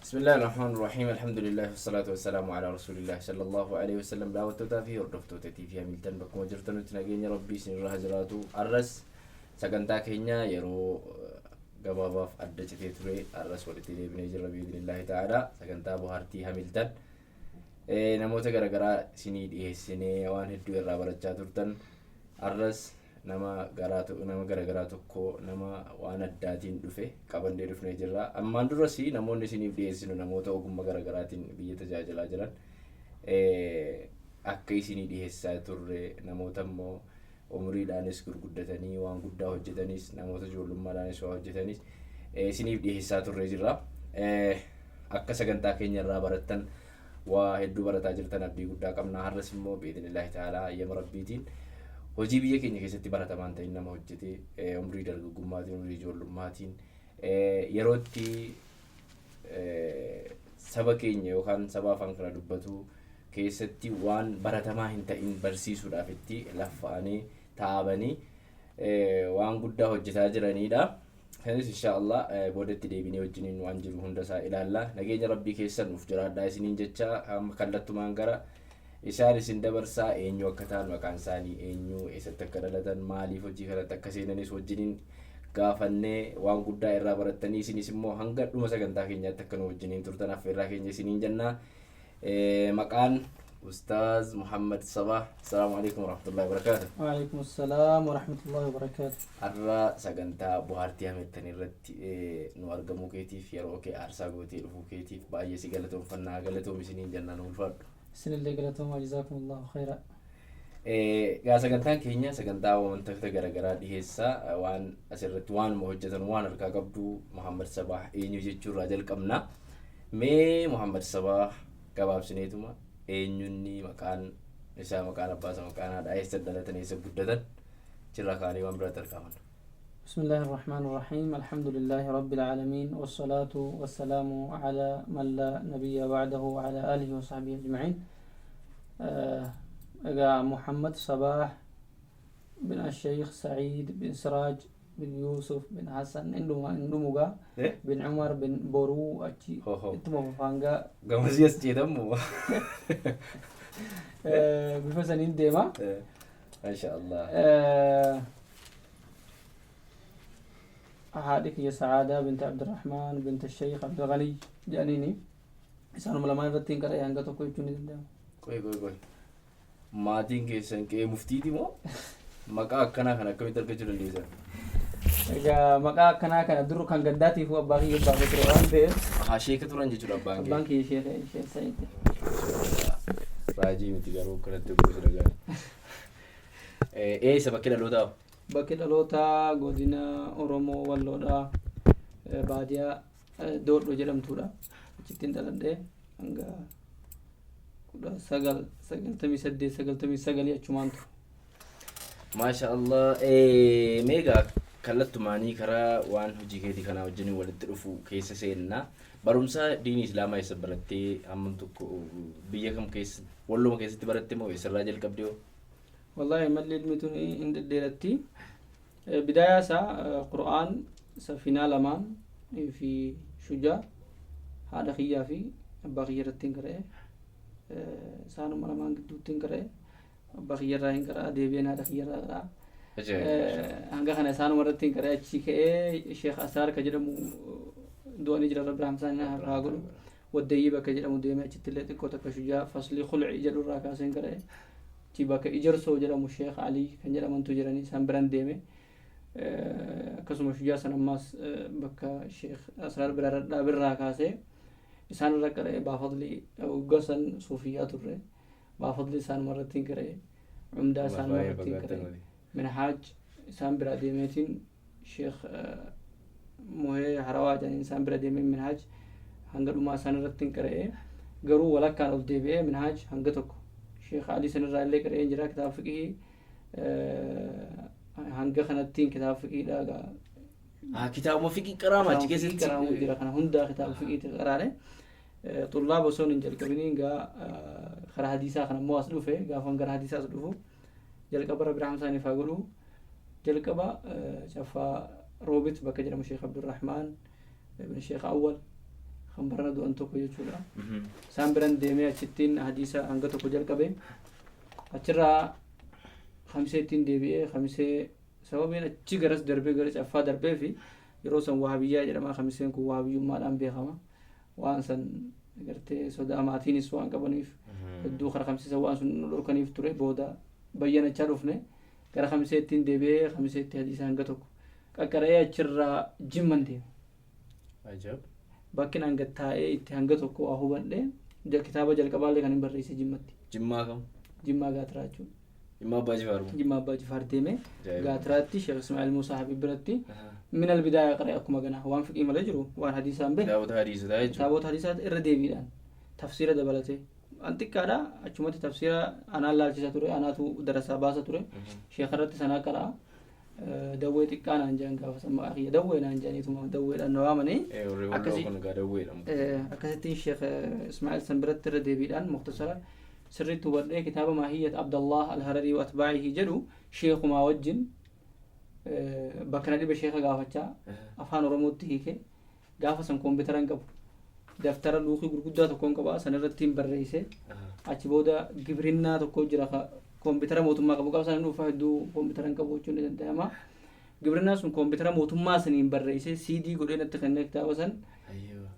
Bismillaahi Rahmaan Rahiim Alhamdulillahi Wassalaatu Wassalaamu Alaa Rasuulillahi Sallallahu Aleyhi Wasallam. Daawwattootaa fi hordoftoota TV Hamilton, bakkuma jirtanutti nageenya Rabbii isinirra haa jiraatu. Arras sagantaa keenya yeroo gabaabaaf adda citee ture arras walitti deebinee jirra bi'idhnillaahi ta'aalaa. Sagantaa bohaartii Hamilton namoota garaagaraa isinii dhiyeessinee waan hedduu irraa barachaa turtan. Arras nama garaa nama garagaraa tokko, nama waan addaatiin dhufe qabannee dhufnee jirra. Ammaan duras namoonni isiniif dhiyeessinu namoota ogummaa garagaraatiin biyya tajaajilaa jiran akka isinii dhiyeessaa turre, namoota immoo umuriidhaanis gurguddatanii waan guddaa hojjetanis, namoota ijoollummaadhaanis waa hojjetanis isiniif dhiyeessaa turre jirra. Akka sagantaa keenya irraa barattan, waa hedduu barataa jirtan abdii guddaa qabna. Har'as immoo bi'idhnillaahi ta'aalaa, hayyama Rabbiitiin, hojii biyya keenya keessatti baratamaan ta'in nama hojjete, umrii dargaggummaatiin, umrii ijoollummatiin, yerootti saba keenya yookaan saba afaan kana dubbatu keessatti waan baratamaa hin ta'in barsiisuudhaaf itti laffa'anii taa'abanii waan guddaa hojjetaa jiranidha. Kanis insha Allah boodatti deebinee wajjiniin waan jiru hunda isaa ilaalla. Nageenya Rabbii keessan nuuf jiraadhaa isiniin jecha, amma kallattumaan gara isaan isin dabarsaa. Eenyu akka ta'an, maqaan isaanii eenyu, eessatti akka dhalatan, maaliif hojii kanatti akka seenanis wajjiniin gaafannee waan guddaa irraa barattanii, isinis immoo hanga dhuma sagantaa keenyaatti akka nu wajjiniin turtan affeerraa keenya isiniin jennaa. Maqaan Ustaaz Muhammad Sabah. Assalaamu alaikum warahmatullahi wabarakatuh. Waalaikum assalam warahmatullahi wabarakatuh. Har'a sagantaa bohaartii Hamilton irratti nu argamuu keetiif, yeroo kee aarsaa gootee dhufuu keetiif baay'ee si galatoomfannaa. Galatoom isiniin jennaan, ulfaadhu. Isinillee galatoomaa, jazaakumullahu khayra. Gaa sagantaan keenya sagantaa wantoota garaagaraa dhiheessa. Waan asirratti waanuma hojjetan waan harkaa qabdu, Muhammad Sabah eenyu jechuurraa jalqabna. Mee Muhammad Sabah gabaabsineetuma eenyunni, maqaan isaa, maqaan abbaa isaa, maqaan haadhaa, eessa dhalatan, eessa guddatan, achirraa kaanii waan biraatti argaman. بسم الله الرحمن الرحيم، الحمد لله رب العالمين، والصلاة والسلام على من لا نبي بعده وعلى آله وصحبه أجمعين. إجا محمد صباح بن الشيخ سعيد بن سراج بن يوسف بن حسن إندوما بن عمر بن برو أتشي. Ho ho. إتما فانجا. Gamasii as ceetammu. Bifa saniin deema. Masha Allah. Haadhi kiyya Sa'aadaa binti Abdurrahmaan binti Sheikh Abdulghaniy jedhaniini, isaanuma lamaan irratti hin qara'e hanga tokko jechuun ni danda'ama. Qoy, qoy, qoy. Maatiin keessan qe'ee muftiiti moo? Maqaa akkanaa kan akkamitti argachuu dandeessan? Egaa maqaa akkanaa kana dur kan gandaatiifuu abbaa kiyya baafee ture waan ta'eef. Haa, sheeka turan jechuudha abbaan kee. Abbaan kiyya sheekha, sheekh Sa'iid. Raajii miti garuu akkanatti gosa dhagaan. Eessa bakki dhalootaa? Bakki dhalootaa godina Oromoo Walloodha. Baadiyaa Doodhoo jedhamtuudha. Achittiin dhaladhee hanga 1998, 99 achumaan ture. Maasha Allah. Meegaa kallattumaanii karaa waan hojii keetii kanaa wajjin walitti dhufu keessa seenna. Barumsa diinii Islaamaa eessa barattee, hammam tokko, biyya kam keessa, Walloma keessatti baratte moo eessarraa jalqabde hoo? Wallahi malli ilmi tun hin dhedheeratti. Bidaayaa isaa Qur'aan safinaa lamaan fi shujaa haadha kiyyaa fi abbaa kiyya irratti hin qara'e. Isaanuma lamaan gidduutti hin qara'e. Abbaa kiyya irraa hin qara'a, deebi'een haadha kiyya irraa qara'a. Hanga kana isaanuma irratti hin qara'e. Achii ka'ee Sheekh Asraar ka jedhamu, du'anii jira, Rabbi rahmsaan haa godhu. Waddayyii bakka jedhamu deemee achitti illee xiqqoo takka shujaa faslii khulci jedhu irraa kaasee hin qara'e. Achi bakka Ijarsoo jedhamu Sheekh Alii kan jedhamantu jiranii, isaan biran deeme. Akkasuma shujaa san ammaas bakka Sheekh Asraar bira dhaaberraa kaasee isaan irra qara'e. Baafadli waggaa san suufiyyaa turre. Baafadli isaanuma irratti hin qara'e. Cumdaa isaanuma irratti hin qara'e. Minhaaj isaan bira deemeetiin Sheekh Muhee Harawaa jedhaniin isaan bira deemee minhaaj hanga dhumaa isaan irratti hin qara'e. Garuu walakkaan ol deebi'ee minhaaj hanga tokko Sheekh Alii sanirraa illee qara'ee jira kitaaba fiqihii. Hanga kanattiin kitaaba fiqiidhaa gaa. Kitaabuma fiqii qaraama achi keessatti. Qaraamu jira, kana hundaa kitaaba fiqiitti qaraane. Xullaaba osoo hin jalqabiniin gaa karaa hadiisaa kana immoo as dhufe. Gaafan gara hadiisaa as dhufu, jalqaba Rabbi rahma isaaniif haa godhu, jalqaba Caffaa Roobit bakka jedhamu Sheekh Abdurrahmaan ibn Sheekh Awwal Kan barana du'an tokko jechuudha. Isaan biran deemee achittiin hadiisa hanga tokko jalqabe. Achirraa Kamiseettiin deebi'ee. Kamisee sababiin achi garas darbee gara Caffaa darbee fi yeroo san Wahabiyyaa jedhama. Kamiseen kun Wahabiyyummaadhaan beekama. Waan san gartee sodaa maatiinis waan qabaniif hedduu kara Kamsiisa waan sun nu dhorkaniif ture. Booda bayyanachaa dhufne, gara Kamiseettiin deebi'ee Kamiseetti hadiisa hanga tokko qaqqara'ee achirraa Jimman deeme. Ajab. Bakki an gad taa'ee itti hanga tokko waa hubadhe, kitaaba jalqabaallee kan hin barreesse Jimmatti. Jimmaa kam? Jimmaa Gaatiraa jechuudha. Jimmaa Abbaa Jifaar moo? Jimmaa Abbaa Jifaar deeme. Ajaa'iba. Gaatiraatti Sheekh Ismaa'il Muusaa Habiib biratti min albidaaya qara'e. Akkuma ganaa waan fiqii malee jiru waan hadiisaan beeku. Kitaabota hadiisotaa jechuudha. Kitaabota hadiisaa irra deebiidhaan tafsiira dabalatee. An xiqqaadha, achumatti tafsiira anaan laalchisa ture, anaatu darasaa baasa ture. Sheekh irratti sanaa qara'a. Dawwee xiqqaa naan jedhan gaafa san, maqaa kiyya Dawwee naan jedhaniituma Dawweedhaan na waamanii. Warri Walloo kun egaa Dawwee jedhamu. Akkasittiin Sheekh Ismaa'il san biratti irra deebiidhaan muktasara sirriitti hubadhee, kitaaba Maahiyyat Abdallah Al-Hararii wa Atbaa'ihi jedhu sheekumaa wajjin bakka na dhibe sheeka gaafachaa afaan Oromootti hiike. Gaafa san koompitara hin qabu. Daftara luukii gurguddaa tokkoon qaba, san irratti hin barreesse. Achi booda gibrinnaa tokko jira ka koompitara mootummaa qabu qaba sana dhuunfaa hedduu koompitara hin qabu jechuun ni danda'ama. Gibrinnaan sun koompitara mootummaa saniin barreessee CD godhee natti kennee, kitaaba san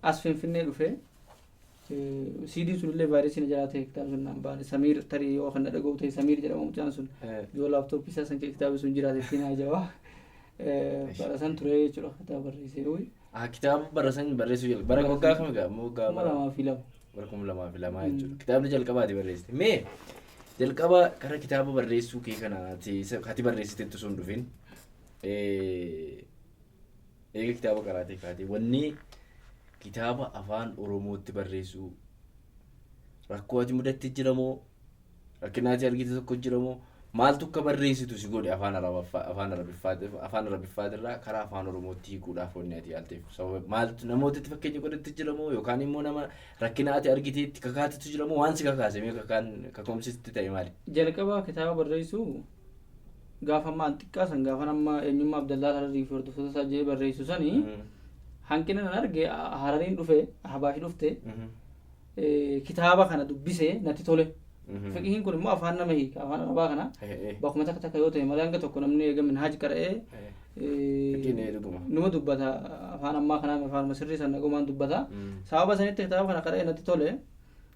as Finfinnee dhufee CD'n sun illee vaayirasii na jalaa ta'e, kitaabni sun naan baane. Samiir tarii yoo kan na dhaga'u ta'e, Samiir jedhama mucaan sun, yoo laaptooppii isaa san kitaabni sun jiraate ittiin haa jawaa. Bara san ture jechuudha kitaaba barreessee. Kitaaba bara san barreessuu jalqabe. Bara waggaa kam egaa? Waggaa 2002. Bara 2002 jechuudha. Kitaabni jalqabaati barreessite. Mee jalqaba kara kitaaba barreessuu kee kana ati barreessitetti osoo hin dhufin, eega kitaaba qaraatee kaatee, wanni kitaaba afaan Oromootti barreessuu rakkoo ati mudatte jira moo, rakkina ati argite tokko jira moo, maaltu akka barreessitu si godhe? Afaan Arabaffaa, afaan Arabiffaatirraa karaa afaan Oromootti hiikuudhaaf wanni ati yaalteef sababa maaltu, namootatti fakkeenya godhatti jira moo, yookaan immoo nama rakkina ati argiteetti kakaatetu jira moo, waan si kakaase mee kakaan kaka'umsitti ta'e maali? Jalqaba kitaaba barreessuu gaafa ammaa an xiqqaa san, gaafa amma eenyummaa Abdallaa Hararii fi hordoftoota isaa jedhee barreessu sanii, hanqina nan arge. Harariin dhufe, Ahbaash dhufte, kitaaba kana dubbisee natti tole. Fiqihiin kun immoo afaan nama hiika, afaan Arabaa kana bakkuma takka takka yoo ta'e malee hanga tokko namni eega minhaaj qara'ee Fiqiin dhuguma. Numa dubbata afaan ammaa kanaa, afaanuma sirrii san nagumaan dubbata. Sababa sanitti kitaaba kana qara'ee natti tole.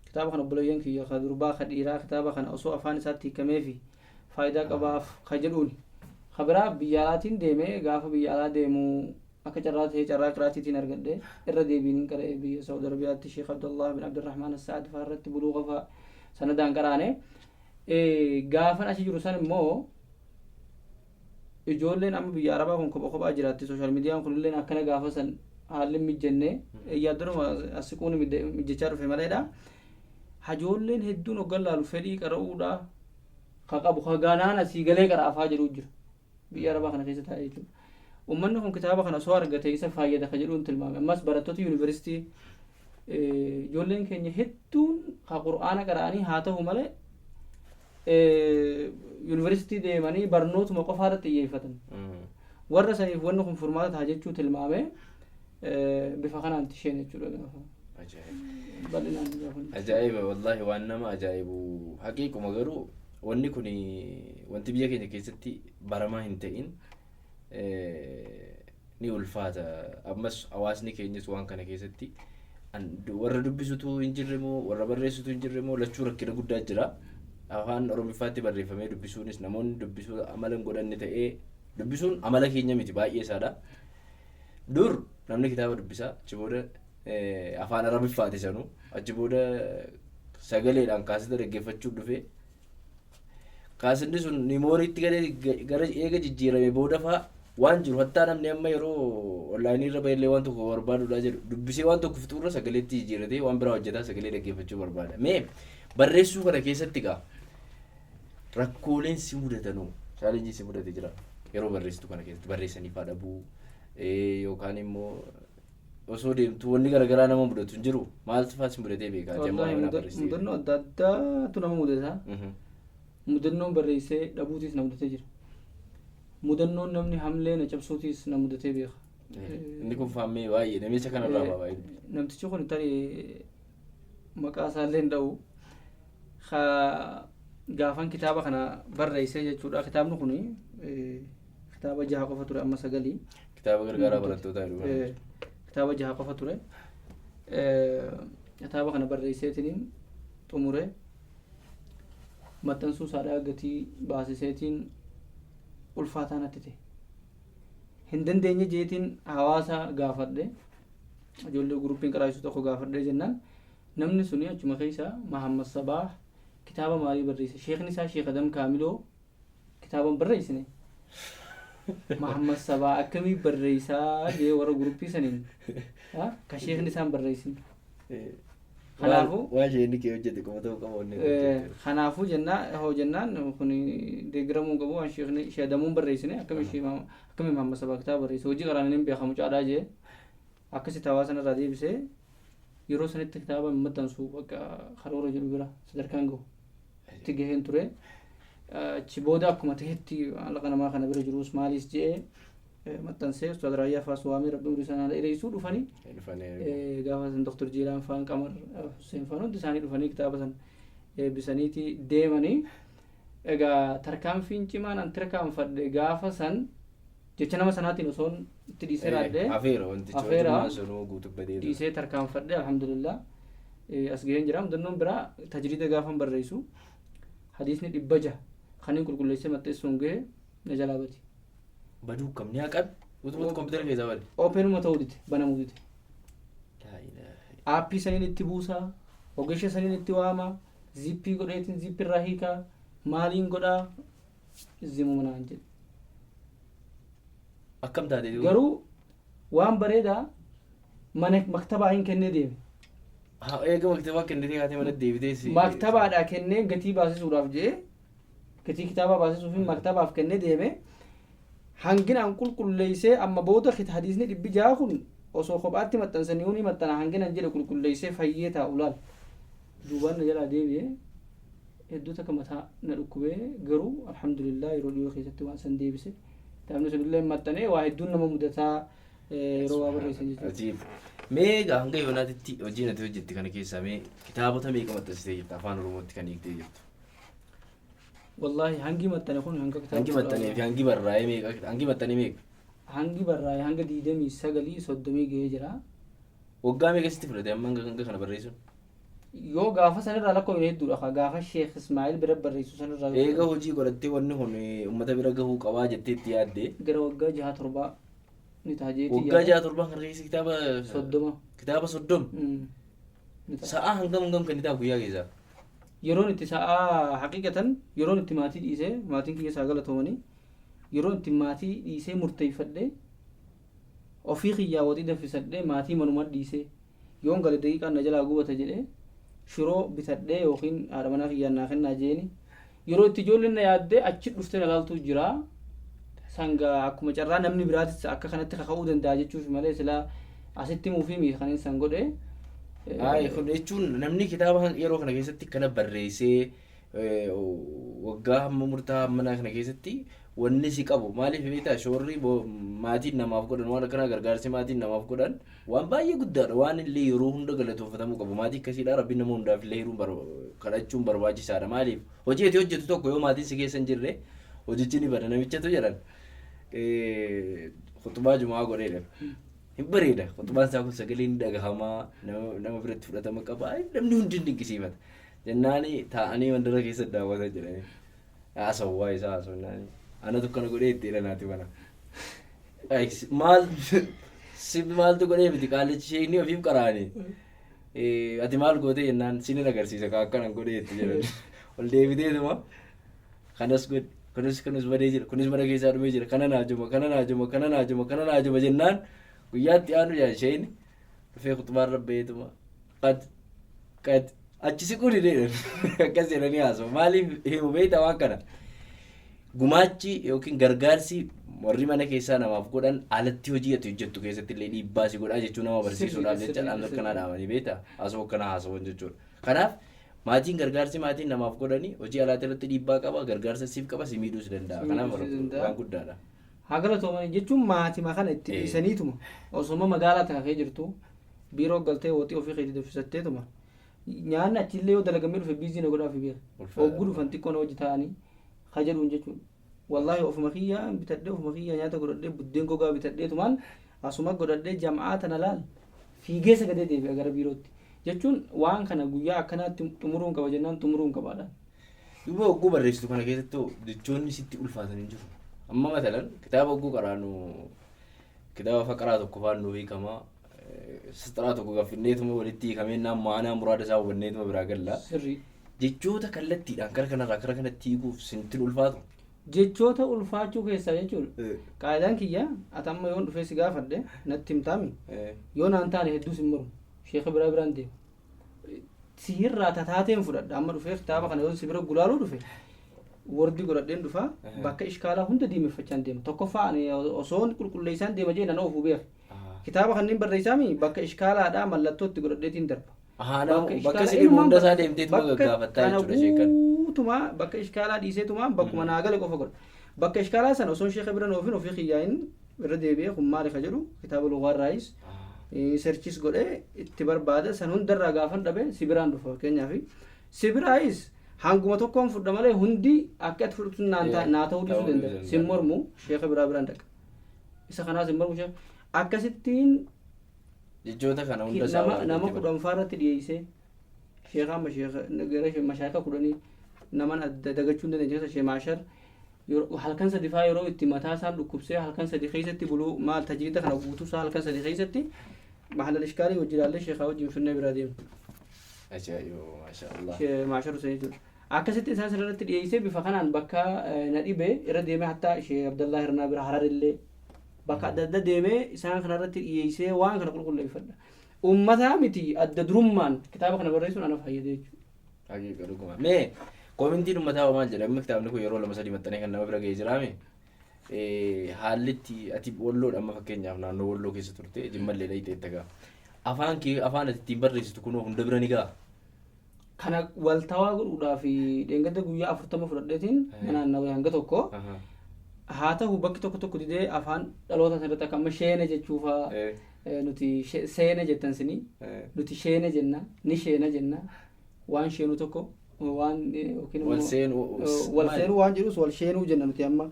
Kitaaba kana obboleeyyan kiyya ka durbaa ka dhiiraa kitaaba kana osoo afaan isaatti hiikameefi faayidaa qabaaf ka jedhuuni. Ka biraa biyya alaatiin deemee, gaafa biyya alaa deemu akka carraa ta'ee carraa qiraatiitiin argadhe, irra deebiin hin qara'e. Biyya Saudi Arabiyaatti Sheekh Abdullah bin Abdurrahmaan As-Saad fa'aa irratti buluuga fa'a sanadaan qaraane. Gaafan achi jiru san immoo ijoolleen amma biyya Arabaa kun kopha kophaa jiraatti, social miidiyaan kunillee akkana gaafa san haalli hin mijjenne, yaadduruma as siquun mijjachaa dhufe maleedha. Hajoolleen hedduun hoggan laalu fedhii qara'uudha ka qabu, ka ganaan asii galee qara'afaa jedhu jira. Biyya Arabaa kana keessa taa'ee jechuudha. Uummanni kun kitaaba kana osoo argate isa fayyada ka jedhuun tilmaame. Ammas barattoota yuunivarsiitii, ijoolleen keenya hedduun ka Qur'aana qara'anii haa ta'u malee yuunivarsiitii deemanii barnootuma qofaa irratti xiyyeeffatan. Warra saniif wanni kun furmaata ta'a jechuu tilmaame, bifa kanaan tisheen jechuudha gaafa. Bal'inaan gaafa. Ajaa'iba, wallaahi waan nama ajaa'ibu haqiiquma. Garuu wanni kun wanti biyya keenya keessatti baramaa hin ta'in ni ulfaata. Ammas hawaasni keenyas waan kana keessatti warra dubbisutu hin jirre moo, warra barreessutu hin jirre moo, lachuu rakkina guddaa jira. Afaan Oromiffaatti barreeffamee dubbisuunis namoonni dubbisuu amala hin godhanne ta'ee, dubbisuun amala keenya miti baay'ee isaadha. Dur namni kitaaba dubbisaa, achi booda afaan Arabiffaati sanuu, achi booda sagaleedhaan kaaseta dhaggeeffachuuf dhufe. Kaasinni sun memorytti gara eega jijjiirame booda faa waan jiru, hattaa namni amma yeroo onlaayinii irra bahillee waan tokko barbaadudha jedhu, dubbisee waan tokko fixuurra sagaleetti jijjiiratee waan biraa hojjetaa sagalee dhaggeeffachuu barbaada. Mee barreessuu kana keessatti gaa rakkooleen si mudatanuu, challenge si mudate jira yeroo barreessitu kana keessatti? Barreessanii faa dhabuu yookaan immoo osoo deemtu wanni garaagaraa nama mudatu hin jiru, maaltu faa si mudatee beekaa? Ati amma Wallaahi waan barreessitee. Mudannoo adda addaatu nama mudata. Mudannoon barreessee dhabuutis na mudatee jira. Mudannoon namni hamlee na cabsuutis na mudatee beeka. Inni kun faammee baay'ee namicha kanarraa baay'ee. Namtichi kun tarii maqaa isaallee hin dha'u. Gaafan kitaaba kana barreessee jechuudha. Kitaabni kun kitaaba 6 qofa ture, amma 9. Kitaaba gargaaraa barattootaa jedhu. Kitaaba 6 qofa ture. Kitaaba kana barreesseetiin xumure, maxxansuu isaadhaa gatii baasiseetiin ulfaataa natti ta'e. Hin dandeenye jeetiin hawaasa gaafadhe. Ijoollee guruppiin qaraayisu tokko gaafadhe jennaan, namni suni achuma keessa Mahammad Sabaa kitaaba maalii barreesse? Sheekni isaa Sheekh Adam Kaamiloo kitaaba hin barreessine. Mahammad Sabaa akkamii barreessaa jee warra guruppii saniin ka sheekni isaan barreessin. Kanaafuu waan isheen kee hojjete qofa ta'uu qaba wanni. Kanaafuu jennaa hoo jennaan, kun deeggaramuu qabu, waan sheekni Sheekh Adamuun barreessine akkamii akkamii Mahammad Sabaa kitaaba barreesse, hojii qaraan hin beekamu caadhaa jee akkasitti hawaasa irraa deebisee, yeroo sanitti kitaaba hin maxxansu bakka karoora jedhu bira sadarkaan gahu itti gaheen ture. Achi booda akkuma ta'etti maallaqa namaa kana bira jirus maaliis je'ee maxxansee, Ustaaz Raayyaa faas waamee, Rabbi umurii sanaa dheereessuu, dhufanii gaafa san Dr. Jiilaan faan, Qamar Hussein faan, hundi isaanii dhufanii kitaaba san eebbisaniiti deemanii. Egaa tarkaanfiin cimaan an tarkaanfadhe gaafa san jecha nama sanaatiin osoon itti dhiisee raadhee Afeera wantichi. Afeera. Hojummaan sunuu guutuu badee. Dhiisee tarkaanfadhe, alhamdulillah, as gaheen jira. Mudannoon biraa, tajriida gaafan barreessu hadiisni 600 kan inni qulqulleessee maxxansuun gahe na jalaa bati. Baduu kam ni haqan guutumatti kompiitara keessaa bade. Openuma ta'uu dide, banamuu dide. Laa ilaaha. Aappii saniin itti buusaa, ogeessa saniin itti waama, zippii godheetiin zippii irraa hiikaa, maaliin godhaa, zimuma naan jedhe. Akkam taate duuba? Garuu waan bareedaa mana maktabaa hin kennee deeme. Haa, eega maktabaa kennitee kaatee mana deebitee si. Maktabaadhaa kennee gatii baasisuudhaaf jedhee, gatii kitaabaa baasisuuf maktabaaf kennee deeme. Hanginaan qulqulleessee amma booda hadiisni 600 kun osoo kophaatti maxxansanii ni maxxana, hanginaan jedhe qulqulleessee fayyee taa'u laal. Duubaan na jalaa deebi'ee hedduu takka mataa na dhukkubee, garuu alhamdulillah yeroo dhiyoo keessatti waan san deebise. Kitaabni sunillee maxxanee. Waa hedduun nama mudataa yeroo waa barreessan jechuudha. Ajiib. Mee egaa hanga yoonaatitti hojii ati hojjette kana keessaa mee kitaabota meeqa maxxansitee jirta, afaan Oromootti kan hiiktee jirtu? Wallaahi hangi maxxane kun hanga kitaaba Hangi maxxanee fi hangi barraa'ee meeqa? Hangi maxxanee meeqa? Hangi barraa'e hanga 29, 30 gahee jira. Waggaa meeqa sitti fudhate amma hanga kana barreessuun? Yoo gaafa sanirraa lakkoofne hedduudha. Ka gaafa Sheekh Ismaa'il bira barreessu sanirraa yoo Eega hojii godhattee wanni kun uummata bira gahuu qabaa jettee itti yaadde. Gara waggaa 6, 7 ni ta'a jeetii. Waggaa 6, 7 kana keessa kitaaba 30. Kitaaba 30. Ni ta'a. Sa'aa hangam hangam kennitaaf guyyaa keessaa? Yeroon itti sa'aa, haqiqatan yeroon itti maatii dhiisee, maatiin kiyya isaa galatoomanii, yeroon itti maatii dhiisee murteeffadhee ofii kiyyaa waxii danfisadhee, maatii manuma dhiisee, yoon gale daqiiqaan na jalaa gubata jedhee shiroo bitadhee yookiin haadha manaa kiyyaan naa kennaa jeeni, yeroo itti ijoolleen na yaaddee achi dhuftee na laaltuu jira. Sanga akkuma carraa namni biraatis akka kanatti kaka'uu danda'a jechuuf malee silaa asitti himuufii miti kan inni san godhe. Ayi, kun jechuun namni kitaaba yeroo kana keessatti kana barreessee waggaa hamma murtaa'aa hammanaa kana keessatti wanni si qabu maaliif beektaa? Shoorri maatiin namaaf godhan, waan akkanaa, gargaarsi maatiin namaaf godhan waan baay'ee guddaadha. Waan illee yeroo hunda galatoonfatamuu qabu maatii akkasiidha. Rabbiin nama hundaaf illee hiruun kadhachuun barbaachisaadha. Maaliif, hojii ati hojjetu tokko yoo maatiin si keessa hin jirre hojichi ni bada. Namichatu jedhan khutbaa jumaa godheedha. Hin bareeda. Khutbaan isaa kun sagaleen ni dhagahamaa, nama biratti fudhatama qaba. Namni hundi hin dinqisiifata. Jennaani taa'anii mandara keessa daawwatan jedhanii. Haasawwaa isaa haasawwannaani. Anatu kana godhee itti jedhanaati mana. Maal si maaltu godhee miti, qaalichi sheekni ofiif qaraani. Ati maal gootee jennaan, sinin agarsiisa ka akkanan godhee itti jedhan. Ol deebiteetuma kanas godhe, kunis kunis badee jira, kunis mana keessaa dhumee jira, kana naa juma, kana naa juma, kana naa juma, kana naa juma jennaan, guyyaatti aanu jaan isheen dhufee khutbaan rabbeetuma qad qad achi siquu didee akkas jedhanii haasa'u. Maaliif himu beektaa waan kana? Gumaachi yookiin gargaarsi warri mana keessaa namaaf godhan alatti hojii ati hojjettu keessatti illee dhiibbaa si godhaa jechuu nama barsiisuudhaaf jecha dhaamsa akkanaa dhaamanii beektaa, haasawaa akkanaa haasawan jechuudha. Kanaaf maatiin, gargaarsi maatiin namaaf godhanii hojii alaatti irratti dhiibbaa qaba, gargaarsa siif qaba, si miidhuus danda'a. Si Kanaaf miidhuus danda'a. waan guddaadha. Haa galatoomanii jechuun maatima kana itti dhiisaniituma osoma magaalaa takka kee jirtu biiroo galtee woxii ofii keetii danfisatteetuma nyaanni achillee yoo dalagamee dhufe biizii na godhaafi beeka. Ulfaata. Hogguu dhufan xiqqoo na wajji taa'anii ka jedhuun jechuudha. Wallaahi ofuma kiyyaa bitadhee, ofuma kiyyaa nyaata godhadhee, buddeen gogaa bitadheetumaan asuma godhadhee jam'aa tana laal fiigee sagadee deebi'a gara biirootti. Jechuun waan kana guyyaa akkanaatti xumuruun qaba jennaan xumuruun qabaadhaan. Duuba hogguu barreessitu kana keessatti hoo jechoonni sitti ulfaatan hin jiru. Amma matalan kitaaba hogguu qaraanu kitaaba faqaraa tokko faan nuu hiikama. Saxaraa tokko gaffinneetuma walitti hiikamee naan maanaa muraada isaa hubanneetuma biraa galla. Sirrii. Jechoota kallattiidhaan kara kanarraa kara kanatti hiikuuf sintti ulfaatu. Jechoota ulfaachuu keessaa jechuudha. Qaayidaan kiyya ati amma yoon dhufee si gaafadhe natti himtaami. Yoo naan taane hedduus hin mormu. Sheeka biraa biraan deema. Sihirraa tataateen fudhadha. Amma dhufee kitaaba kana yoon si bira gulaaluu dhufe wordii godhadheen dhufa, bakka ishkaalaa hunda diimeffachaan deema. Tokkoffaa ani osoon qulqulleessaan deema jee nan oofuu beeka. Kitaaba kanneen barreessaami bakka ishkaalaadhaa mallattoo itti godhadheetiin darba. Ahaa, nama- Bakka bakka ishkaalaa si dhibu inumaan hunda isaa deemteetuma bakka gaggaafattaa kana jechuudha sheekan. Guutumaa bakka ishkaalaa dhiiseetumaa bakkuma naa gale qofa godha. Bakka ishkaalaa sana osoon sheeka bira oofin ofii kiyyaayin irra deebi'ee kun maali ka jedhu kitaaba lugaarraayis searchis godhee itti barbaada. San hundarraa gaafan dhabe si biraan dhufa. Fakkeenyaaf si biraayis hanguma tokkoon fudha malee hundi akka itti fudhatu naan naa ta'uu dhiisuu ta'uu danda'a. dhiisuu Sin danda'a. mormu, sheeka biraa biraan dhaqa. Isa kanaas hin mormu, sheeka akkasittiin. Jechoota kana hunda isaa Nama waan nama itti 10 faarratti dhiyeessee sheeka amma sheeka gara mashaayika 10 naman adda dagachuu hin dandeenye keessa shee maashar halkan sadi faa yeroo itti mataa isaan dhukkubsee halkan sadi keessatti buluu maal tajriida kana guutuu isaa halkan sadi keessatti mahalal ishkaalii wajji ilaallee sheekaa wajjin finnee biraa deemne. Ajaa'iba, maasha Allah. Shee maashar Hussein jechuudha. Akkasitti isaan sirriitti dhiyeessee bifa kanaan bakka na dhibe irra deemee hattaa ishee Abdallaa Hirnaa bira Hararillee bakka adda adda deemee isaan kanarratti dhiyeessee waan kana qulqulleeffadha. Uummataa miti, adda durummaan kitaaba kana barreessuun ana fayyade jechuudha. Haqiiqa dhuguma. Mee koomentiin uummataa hoo maal jedha? Amma kitaabni kun yeroo lama sadii maxxanee kan nama bira ga'ee jiraame. Haalli itti ati Walloodha, amma fakkeenyaaf naannoo Walloo keessa turte, Jimmallee dhayxeetta gaa. Afaan kee, afaan ati ittiin barreessitu kunoo hunda bira ni ga'a? Kana waltawaa godhuudhaaf dheengadda guyyaa 40 fudhadheetiin naannawee hanga tokko. Haa ta'u, bakki tokko tokko didee afaan dhaloota sanarratti akka amma sheene jechuufaa nuti seene jettan sini, nuti sheene jenna, ni sheena jenna, waan sheenu tokko waan yookiin wal immoo seenuu wal maali? Seenuu waan jedhus wal sheenuu jenna nuti. Amma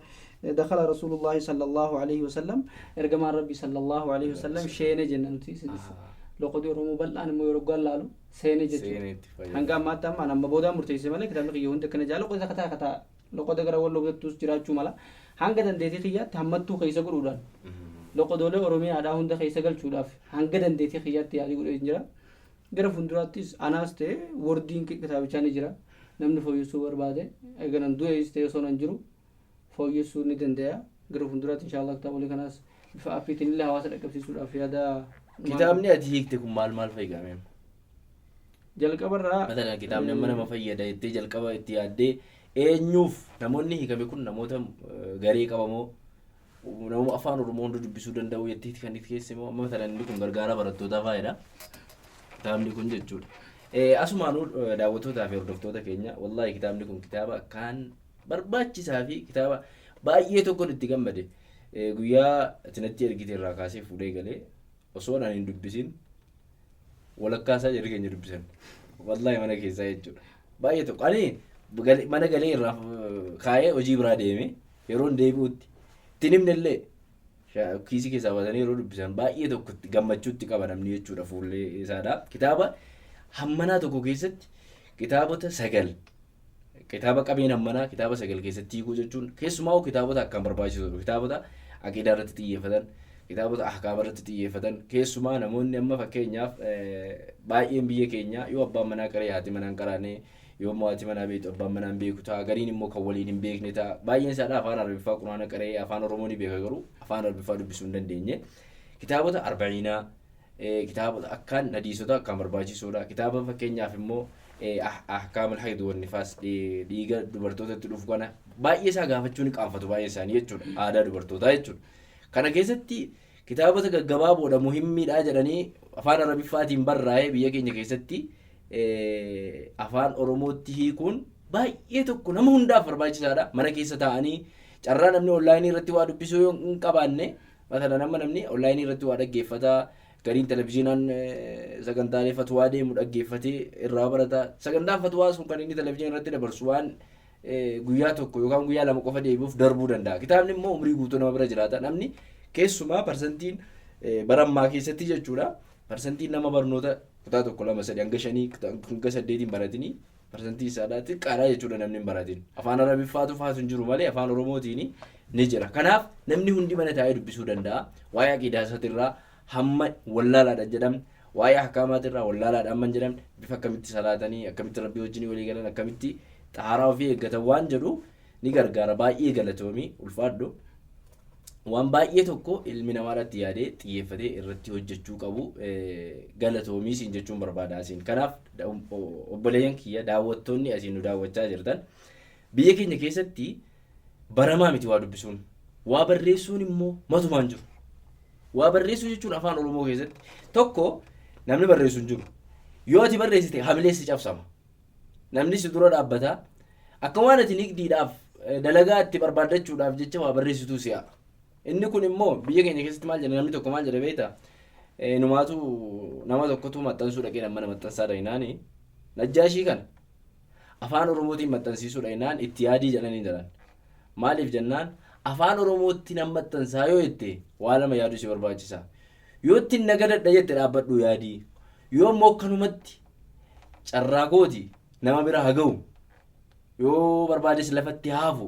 dakhala Rasuulullaahi sallallahu alaihi wasallam, ergamaan Rabbi sallallahu alaihi wasallam sheene jenna nuti. Loqodii Oromoo bal'aan immoo yeroo laalu seene jechuudha. Seenee itti fayyadamu. Hanga ammaatti amma ani amma boodaan murteesse malee kitaabni kiyya hundi akkana jaa. Loqoda kataa kataa loqoda gara Walloo bitattus jiraachuu mala. Hanga dandeettii kiyyaatti hammattuu keessa godhuudhaan loqodoolee Oromiyaadhaa hunda keessa galchuudhaaf hanga dandeettii kiyyaatti yaalii godhee jira. Gara fuulduraattis anaas ta'e wordiin kitaabichaa ni jira. Namni fooyyessuu barbaade egaa nan du'ees ta'e osoo nan jiru fooyyessuu ni danda'a. Gara fuulduraatti inshaallah kitaabolee kanaas bifa appiitiin illee hawaasa dhaqqabsiisuudhaaf yaada. Kitaabni ati hiikte kun maal maal fa'i gaamee? Jalqabarraa Matalan kitaabni amma nama fayyada jettee jalqaba itti yaaddee eenyuuf namoonni hiikame kun, namoota garee qabamoo, nama afaan Oromoo hunda dubbisuu danda'u jetteeti kan itti keessa immoo amma matalan inni kun gargaara barattootaa faayidha. Kitaabni kun jechuudha. Asumaanuu daawwattootaa fi hordoftoota keenya, wallaahi kitaabni kun kitaaba akkaan barbaachisaa fi kitaaba baay'ee tokkoon itti gammade. Guyyaa ati natti ergite irraa kaasee fuudhee galee osoo ani hin dubbisin walakkaa isaa jarri keenya dubbisan. Wallaahi mana keessaa jechuudha. Baay'ee tokko. Ani mana galee irraa kaa'ee hojii biraa deeme, yeroon deebi'utti ittiin himne illee kiisii keessaa baasanii yeroo dubbisan baay'ee tokko itti gammachuutti qaba namni jechuudha fuullee isaadha. Kitaaba hammanaa tokko keessatti kitaabota sagal, kitaaba qabeen hammanaa kitaaba sagal keessatti hiikuu jechuun keessumaa kitaabota akkaan barbaachisoo, kitaabota aqiidaa irratti xiyyeeffatan, kitaabota ahkaama irratti xiyyeeffatan. Keessumaa namoonni amma fakkeenyaaf baay'een biyya keenya yoo abbaan manaa qaree haati manaan qaraane, yoo immoo haati manaa beektu abbaan manaan beeku ta'a, gariin immoo kan waliin hin beekne ta'a. Baay'een isaadha afaan Arabiffaa Quraana qaree afaan Oromoo ni beeka, garuu afaan Arabiffaa dubbisuu hin dandeenye. Kitaabota arba'iinaa, kitaabota akkaan hadiisota akkaan barbaachisoodha. Kitaaba fakkeenyaaf immoo ahkaamul hayd wan nifaas, dhiiga dubartootatti dhufu kana baay'ee isaa gaafachuu ni qaanfatu baay'een isaanii jechuudha, aadaa dubartootaa jechuudha. Kana keessatti kitaabota gaggabaaboodha, muhimmiidha jedhanii afaan Arabiffaatiin barraa'ee biyya keenya keessatti afaan Oromootti hiikuun baay'ee tokko nama hundaaf barbaachisaadha. Mana keessa taa'anii Carraa namni onlaayinii irratti waa dubbisuu yoo hin qabaanne, masalan amma namni onlaayinii irratti waa dhaggeeffata, gariin televizyiinaan sagantaalee fatwaa deemu dhaggeeffatee irraa barata. Sagantaan fatwaa sun kan inni televizyiina irratti dabarsu waan guyyaa tokko yookaan guyyaa lama qofa deebi'uuf darbuu danda'a. Kitaabni immoo umrii guutuu nama bira jiraata. Namni keessumaa parsantiin bara ammaa keessatti jechuudha. Parsantiin nama barnoota kutaa tokko lama sadi hanga shanii hanga saddeetiin baratini parsantii isaadhaa xiqqaadha jechuudha namni hin baratin. Afaan Arabiffaatu faatu hin jiru malee afaan Oromootiin ni jira. Kanaaf namni hundi mana taa'ee dubbisuu danda'a. Waa'ee aqiidaa isaatirraa hamma wallaalaadha jedhamne, waa'ee ahkaamaatirraa wallaalaadha hamma hin jedhamne, bifa akkamitti salaatanii, akkamitti Rabbii wajjin walii galan, akkamitti xahaaraa ofii eeggatan waan jedhu ni gargaara. Baay'ee galatoomi, ulfaadhu. Waan baay'ee tokko ilmi namaa irratti yaadee xiyyeeffatee irratti hojjechuu qabu, galatoomii siin jechuun barbaada asiin. Kanaaf obboleeyyan kiyya daawwattoonni asiin nu daawwachaa jirtan, biyya keenya keessatti baramaa miti waa dubbisuun. Waa barreessuun immoo matumaan jiru. Waa barreessuu jechuun afaan Oromoo keessatti tokko namni barreessu hin jiru. Yoo ati barreessite hamilee si cabsama. Namni si dura dhaabbata. Akka waan ati nigdiidhaaf dalagaa itti barbaaddachuudhaaf jecha waa barreessituu si'a. Inni kun immoo biyya keenya keessatti maal jedha, namni tokko maal jedha beektaa? Numaatu nama tokkotu maxxansuu dhaqee mana maxxansaa dhaqnaani Najjaashii kana afaan Oromootiin maxxansiisuu dhaqnaan itti yaadii jedhanii jedhan. Maaliif jennaan, afaan Oromootti nan maxxansaa yoo jette waa lama yaaduu si barbaachisa. Yoo ittiin nagadadha jette dhaabbadhuu yaadii. Yoo immoo akkanumatti carraa kooti nama bira haa ga'u, yoo barbaades lafatti haafu,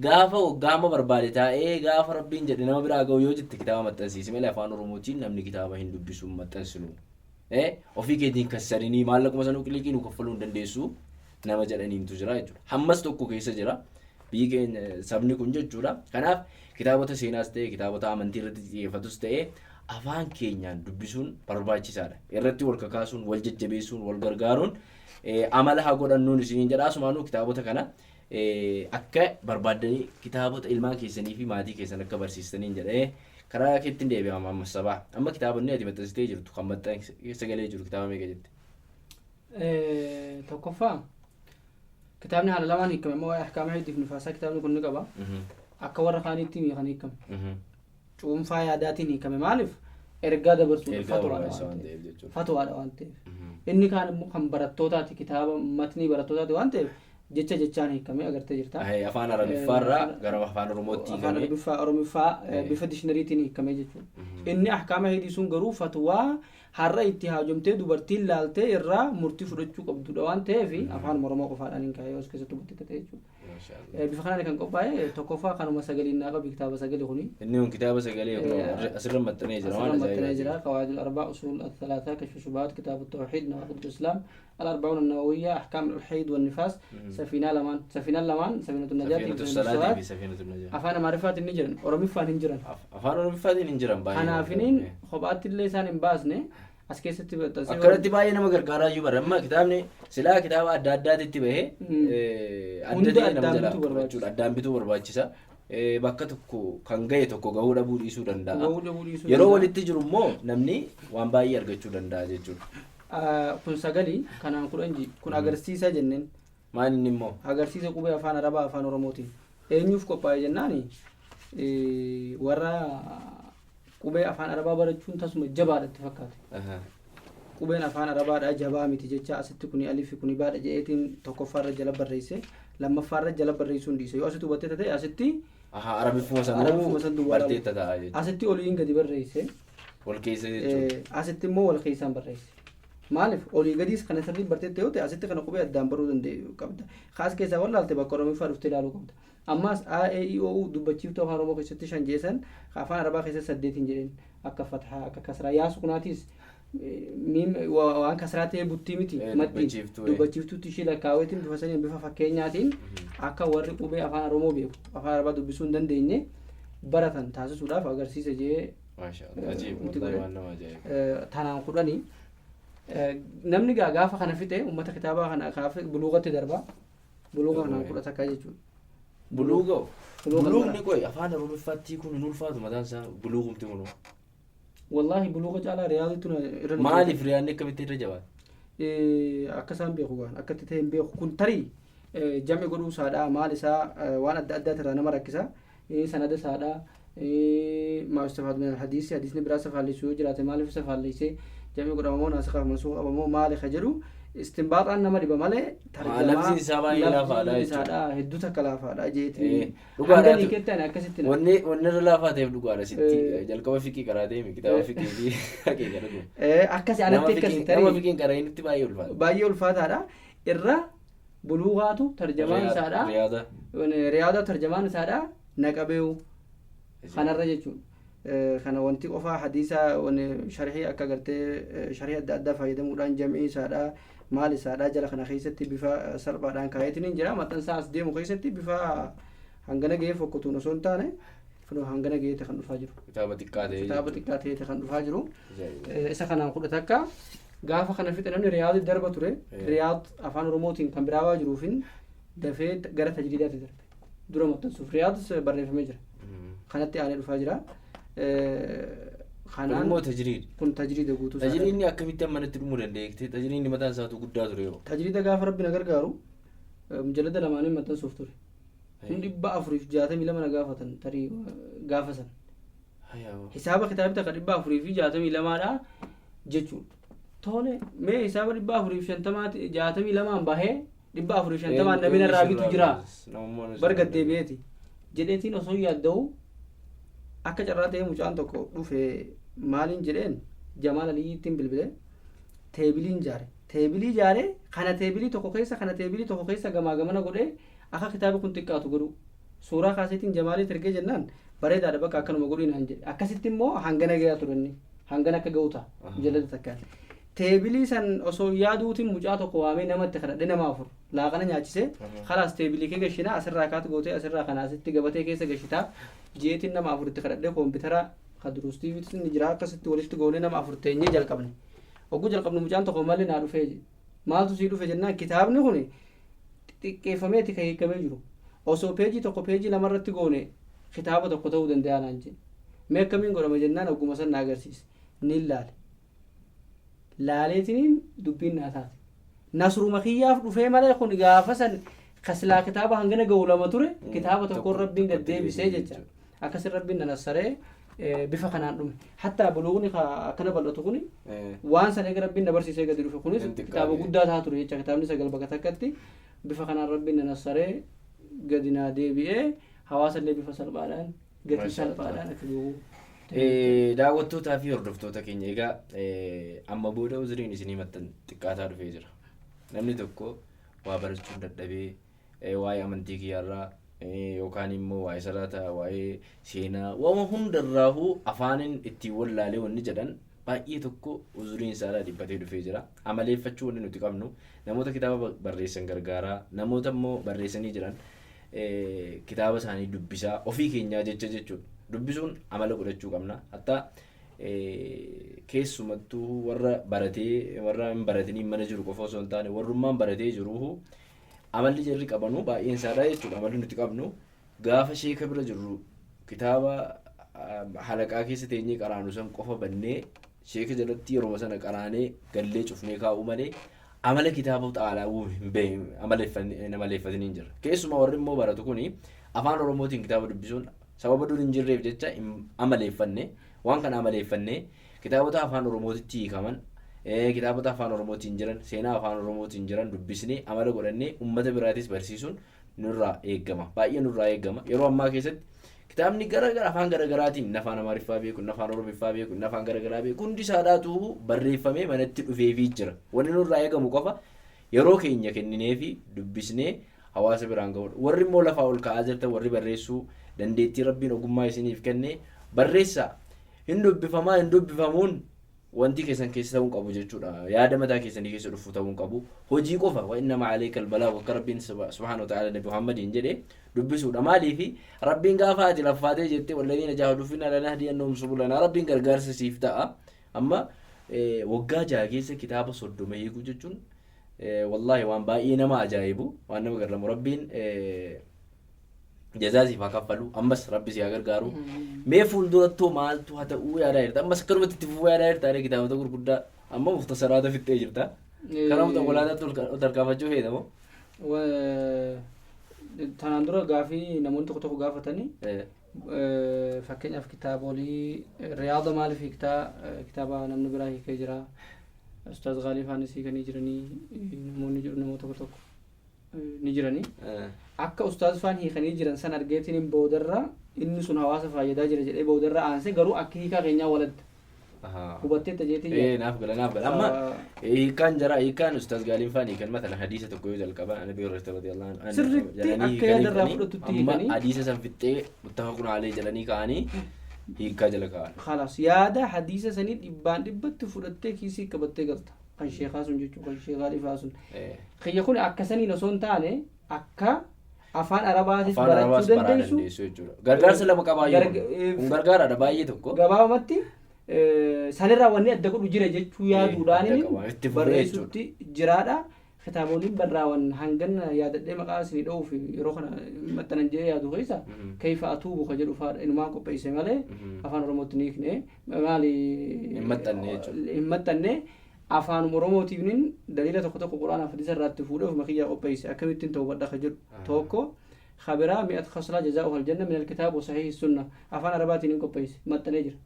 gaafa waggaama barbaade taa'ee gaafa Rabbiin jedhe nama bira haa ga'u yoo jette kitaaba maxxansiisi malee afaan Oromootiin namni kitaaba hin dubbisu, hin maxxansinu. Ofii keetiin kassarinii maallaquma sanuu qiliqii nu kaffaluu hin dandeessu nama jedhaniintu jira jechuudha. Hammas tokko keessa jira biyyi keenya sabni kun jechuudha. Kanaaf kitaabota seenaas ta'e kitaabota amantii irratti xiyyeeffatus ta'e afaan keenyaan dubbisuun barbaachisaadha. Irratti wal kakaasuun, wal jajjabeessuun, wal gargaaruun amala haa godhannuun isiniin jedha. Asumaanuu kitaabota kana akka barbaaddanii kitaabota ilmaan keessanii fi maatii keessan akka barsiistaniin jedhee karaa keettiin deebi'a amma sabaa. Amma kitaabonni ati maxxansitee jirtu kan maxxansa galee jiru kitaaba meeqa jette? Tokkoffaa kitaabni haala lamaan hiikame immoo waa'ee ahkaama hedduu nifaasaa kitaabni kun ni qaba. Akka warra kaaniitti kan hiikame. Cuunfaa yaadaatiin hiikame, maaliif ergaa dabarsuudha, Ergaa fatwaadha barbaachisa waan waan ta'eef. ta'eef jechuudha. Fatwaadha waan ta'eef. Inni kaan immoo kan barattootaati, kitaaba matnii barattootaati waan ta'eef jecha jechaan hiikamee agartee jirta. Afaan Arabiffaarraa gara afaan Oromootti afaan hiikamee. Arabiffaa Oromiffaa bifa dishinariitiin hiikamee jechuudha. Inni ahkaama hidii sun garuu fatwaa har'a itti haajomtee dubartiin laaltee irraa murtii fudhachuu qabdudha waan ta'eef afaan Oromoo qofaadhaan hin kaa'ee os keessatti hubattee ta'e jechuudha. Maashaallah. Bifa kanaan kan qophaa'e tokkoffaa kanuma sagaliin naa qabi, kitaaba sagali kuni. Inni kun kitaaba sagalee kun asirra maxxanee jira waan أصلا متنجرة ajaa'ibaati. قواعد الأربع، أصول الثلاثة، كشف الشبهات، كتاب التوحيد، نواقض الإسلام، الأربعون النووية، أحكام الحيض والنفاس، سفينة لمان، سفينة لمان، سفينة النجاة، Safiinatu سفينة Salaatii الصلاة fi Safiinatu Najaa. أفان معرفات النجرن أورمي فان هنجرن. Afaan Oromiffaatiin hin jiran baay'ee. Kanaafiniin kophaatti illee isaan hin baasne as keessatti maxxansee. Akkanatti baay'ee nama gargaaraa jiru bara amma kitaabni silaa kitaaba adda addaatitti bahee adda Hunda ta'e nama addaan jalaa bituu barbaachisa. jechuudha. Addaan bituu barbaachisa. Bakka tokko kan gahe tokko gahuu dhabuu dhiisuu danda'a. Gahuu dhabuu dhiisuu Yeroo danda'a. walitti jiru immoo namni waan baay'ee argachuu danda'a jechuudha. Kun sagali, kanaan 10 ji kun agarsiisa jenneen. Maal inni immoo? Agarsiisa qubee afaan Arabaa afaan Oromootiin eenyuuf qophaa'e jennaani, warra qubee afaan Arabaa barachuun tasuma jabaadha itti fakkaate. Qubeen afaan Arabaadha jabaa miti jecha asitti kuni alifi kuni baadha jedheetiin tokkoffaarra jala barreesse, lammaffaarra jala barreessuu hin dhiise. Yoo asitti hubattee ta'e asitti Arabiffuma sanuu Arabiffuma san duwwaa barteetta ta'a jechuudha. Asitti oliin gadi barreesse. Wal keessa jechuudha. Asitti immoo wal keessaan barreesse. Maaliif olii gadiis kana sirrii barteette yoo ta'e asitti kana qubee addaan baruu danda'u qabda. Kaas keessaa wallaalte bakka Oromiffaa dhuftee ilaaluu qabda. Ammas A, E, I, O, U dubbachiiftuu afaan Oromoo keessatti shan jeesan afaan Arabaa keessatti saddeet hin jedhin, akka fathaa, akka kasraa yaasu kunaatis miim waan kasraa ta'ee buttii miti maddiin dubbachiiftuu, dubbachiiftuutti ishii lakkaa'eetiin bifa saniin bifa fakkeenyaatiin akka warri qubee afaan Oromoo beeku afaan Arabaa dubbisuu hin dandeenye baratan taasisuudhaaf agarsiisa jee. Maashaallah. Ajiib. Wanti Wallahi godhe. waan nama ajaa'iba. Tanaan 10 namni gaa gaafa kana fixe ummata kitaabaa kana gaafa buluugatti darba, buluuga kanaan 11 jechuudha. Buluuga. Buluuga Buluugni qoy afaan Oromiffaatti kun hin ulfaatu mataan isaa buluugumti kunuu. Wallaahi buluuga caalaa riyaaditu na irra na Maaliif riyaanni akkamitti irra jabaata? Akka isaan beeku waan akka itti ta'e hin beeku, kun tarii jami godhuu isaadha maal isaa waan adda addaati irraa nama rakkisa. Sanada isaadha, maa yustafaadu min alhadiisi, hadiisni biraa isa faallessu yoo jiraate maaliif isa faallessee, jamii godhama moo naasikaaf mansuuqa qaba moo maali ka jedhu istinbaaxaan nama dhiba malee tarjamaa Lafziin isaa baay'ee laafaadha jechuudha. Lafziin isaadha hedduu takka laafaadha jeetiin Dhugaadha. hanga hiiketti ani akkasitti na Wanni irra laafaa ta'eef dhugaadha sitti jalqaba fiqii karaa deemi kitaaba fiqii fi haqiiqa dhuguma. Akkasi anatti akkasi Nama tarii fiqiin qara'initti baay'ee ulfaata. Baay'ee ulfaataadha. Irra buluugaatu tarjamaan isaadha. Riyaada. Riyaada tarjamaan isaadha naqabeewu kanarra jechuudha. Kana wanti qofaa hadiisa sharhii akka gartee sharhii adda addaa fayyadamuudhaan jam'ii isaadha maal isaadha jala kana keessatti bifa salphaadhaan kaayetiin hin jira. Maxxansaa as deemu keessatti bifa hangana ga'ee fokkotuun osoo hin taane kunoo hangana ga'eeti kan dhufaa jiru. Kitaaba xiqqaa ta'e. Kitaaba xiqqaa ta'eeti kan dhufaa jiru. Isa kanaan 11 gaafa kana fixe namni Riyaad darba ture. Riyaad afaan Oromootiin kan biraa waa jiruufin dafee gara tajriidaatti darbe. Dura maxxansuuf Riyaadis barreeffamee jira. Kanatti aanee dhufaa jira. Kun Kanaan immoo tajriid. Kun tajriida guutuu isaa. Tajriidni akkamitti amma natti dhumuu danda'e? Tajriidni mataan isaatu guddaa ture yoo. Tajriida gaafa rabbi na gargaaru mujallada lamaaniin maxxansuuf ture. Kun 462 na gaafatan tarii gaafa san. Hisaaba kitaabni takka 462dha jechuudha. Tole, mee hisaaba 450 62n bahee 450n namni narraa bitu jira. Bar gaddeebi'eeti. Jedheetiin osoo yaadda'u akka carraa ta'ee mucaan tokko dhufe. Maaliin jedheen, Jamaal Aliyyiittiin bilbile, teebiliin jaare. Teebilii jaare kana teebilii tokko keessa kana teebilii tokko keessa gamaa gamana godhee akka kitaabi kun xiqqaatu godhu. Suuraa kaaseetiin Jamaaliit ergee jennaan, bareedaadha, bakka akkanuma godhuu naan jedhe. Akkasitti immoo hangana gahaa ture inni. Hangana akka ga'u ta'a. Mujallada takkaan. Teebilii san osoo yaaduutiin mucaa tokko waamee namatti kadhadhe, nama afur laaqana nyaachisee, kalaas teebilii kee gashinaa, asirraa kaat gootee asirraa kana asitti gabatee keessa gashitaa jeetiin nama afuritti kadhadhee, koompitara ka durustiifiitis ni jira, akkasitti walitti goonee nama afur teenyee jalqabne. Hogguu jalqabnu mucaan tokko malli naa dhufee jedhe. Maaltu sii dhufe jennaan, kitaabni kun xiqqeeffameeti kan hiikamee jiru. Osoo peejii tokko peejii lama irratti goone kitaaba tokko ta'uu danda'a naan jedhe. Mee akkamiin godhama jennaan hogguma san na agarsiise. Ni laale. Laaleetiniin dubbiin naa taate. Nasruma kiyyaaf dhufee malee kun gaafa san kasilaa kitaaba hangana ga'u lama ture, kitaaba tokkoon rabbiin gad deebisee jecha. Akkasin rabbiin na nassaree bifa kanaan dhume. Hattaa buluuqni akkana bal'atu kuni waan san eega rabbiin na barsiisee gadi dhufe kunis Hin xiqqaate. Kitaaba guddaa ta'a ture jecha, kitaabni sagal bakka takkatti bifa kanaan rabbiin na nassaree gadi naa deebi'ee hawaasa illee bifa salphaadhaan gatii Masha Allah. salphaadhaan akka gahu. Daawwattootaa fi hordoftoota keenya, egaa amma booda uzriin isinii maxxan xiqqaataa dhufee jira. Namni tokko waa barachuun dadhabee waa'ee amantii kiyyaarraa yookaan immoo waa'ee salaataa, waa'ee seenaa, waan hundarraahuu afaaniin ittiin wallaalee wanni jedhan baay'ee tokko uzuriin isaadhaa dhiphatee dhufee jira. Amaleeffachuu wanni nuti qabnu namoota kitaaba barreessan gargaaraa, namoota immoo barreessanii jiran kitaaba isaanii dubbisaa ofii keenyaa jecha jechuudha. Dubbisuun amala godhachuu qabna. Hattaa keessumattuu warra baratee, warra hin baratiniin mana jiru qofa osoo hin taane, warrummaan baratee jiru amalli jarri qabanu baay'een isaadha jechuudha. Amalli nuti qabnu gaafa sheeka bira jirru kitaaba halaqaa keessa teenyee qaraanu san qofa bannee sheeka jalatti yeroo sana qaraanee gallee cufnee kaa'uu malee amala kitaaba xaalaa'uu hin amaleeffatanii hin jira. Keessumaa warri immoo baratu kuni afaan Oromootiin kitaaba dubbisuun sababa dur hin jirreef jecha hin amaleeffanne. Waan kana amaleeffanne kitaabota afaan Oromootitti hiikaman, kitaabota afaan Oromootiin jiran, seenaa afaan Oromootiin jiran dubbisnee amala godhannee uummata biraatis barsiisuun nurraa eegama. Baay'ee nurraa eegama. Yeroo ammaa keessatti kitaabni gara gara afaan gara garaatiin, inni afaan Amaariffaa beeku, inni afaan Oromiffaa beeku, inni afaan gara garaa beeku, hundi isaadhaatu barreeffamee manatti dhufeefii jira. Wanni nurraa eegamu qofa yeroo keenya kennineefi dubbisnee hawaasa biraan ga'uudha. Warri immoo lafaa ol ka'aa jirtan, warri barreessuu dandeettii rabbiin ogummaa isiniif kenne, barreessaa. Hin dubbifamaa hin dubbifamuun wanti keessan keessa ta'uu hin qabu jechuudha. Yaada mataa keessanii keessa dhufu ta'uu hin qabu. Hojii qofa wa innama aleeka albalaa akka rabbiin subhaanahu wa ta'ala Nabi Muhammadiin jedhe dubbisuudha. Maaliifi rabbiin gaafa ati laffaatee jette walladiina jaahadu finnaa lanahdiyannahum subulanaa, rabbiin gargaarsa siif ta'a. Amma waggaa 6 keessa kitaaba 30 hiikuu jechuun wallaahi waan baay'ee nama ajaa'ibu, waan nama garramu. Rabbiin jazaa siif haa kaffalu, ammas rabbi si haa gargaaru. Mee fuuldurattoo maaltu haa ta'uu yaadaa jirta? Ammas akkanumatti itti fufuu yaadaa jirta? Ani kitaabota gurguddaa amma muftasaraata fixxee jirta, karaa mutawwalaataatti ol tarkaanfachuu feeta moo? Tanaan dura gaafii namoonni tokko tokko gaafatanii Fakkeenyaaf kitaabolii Riyaada maaliif hiiktaa, kitaaba namni biraa hiikee jira. Ustaaz Gaalii faanis hiikanii jiranii, namoonni jedhu namoota tokko tokko ni jiranii. Akka ustaaz faan hiikanii jiran san argeetiin boodarra inni sun hawaasa fayyadaa jira jedhee boodarra aansee, garuu akka hiikaa keenyaa waladda. Hubatteetta jeetii. Ee, naaf gala, naaf gala. Amma hiikkaan jara, hiikkaan ustaaz Gaaliin faan hiikan, matala hadiisa tokko yoo jalqaban, Anabi Hurairah radiyallahu anhu Sirriitti jedhanii akka hiikanii yaada irraa fixanii, fudhatutti amma hiikanii. Hadiisa san fixxee muttafaqun alayhi jedhanii ka'anii hiikkaa jala ka'an. Khalaas, yaada hadiisa sanii dhibbaan dhibbatti fudhattee kiisii qabattee galta. Kan sheekaa sun jechuudha, kan sheekaa dhifaa sun. Kiyya kun akka saniin osoo hin taane akka afaan Arabaatis Afaan barachuu Arabaas baraa dandeessu. Dandeessu jechuudha. Gargaarsa lama qabaa yoo kun gargaaraadha baay'ee tokko. Gabaabumatti sanirraa wanni adda godhu jira jechuu yaaduudhaan Adda qaba. Itti fufee. Barreessutti jiraadha. Kitaaboliin barraa'an hangan yaadadhee maqaa isinii dha'uuf yeroo kana maxxanan jedhee yaadu keessa "Kayfa Atuubu" ka jedhu faadha, inumaan qopheesse malee afaan Oromootti ni hiikne maali. Hin maxxanne jechuudha. Hin maxxanne. Afaanuma Oromootiifnin daliila tokko tokko Quraanaaf hadiisa irraatti fuudhee ofuma kiyyaa qopheesse, akkamittiin tawbadha ka jedhu tokko, kabiraa "Mi'at Khaslaa Jazaa'uha Aljanna min Alkitaab wa Sahihi Sunna" afaan Arabaatiin hin qopheesse, maxxanee jira.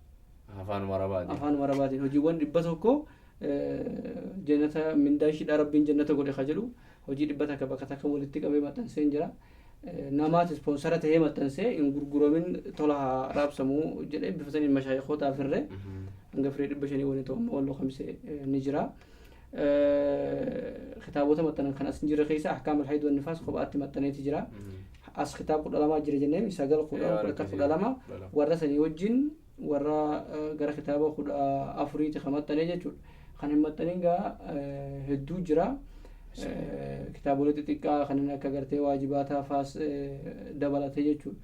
Afaanuma Arabaatiin. Afaanuma Arabaatiin hojiiwwan 100 jannata mindaa ishiidha Rabbiin jannata godhe ka jedhu, hojii 100 bakka takka walitti qabee maxxanseen jira. Namaati ispoonsara tahee maxxansee, hin gurguramin, tola haa raabsamu jedhee bifa saniin mashaayikootaaf hirree hanga firee 500 waliin ta'u amma Walloo Kamisee ni jira. Kitaabota maxxanan kan as hin jirre keessa "Ahkaam Alhayd wan Nifaas" kophaatti maxxaneeti jira. As kitaaba 12 jira jenneen, 9, 10, 11, 12, warra sanii wajjin warra gara kitaaba 14ti kan maxxanee jechuudha. Kan hin maxxanin gaa hedduu jira. Kitaabolee xixiqqaa kanneen akka gartee waajibaataa faas dabalatee jechuudha.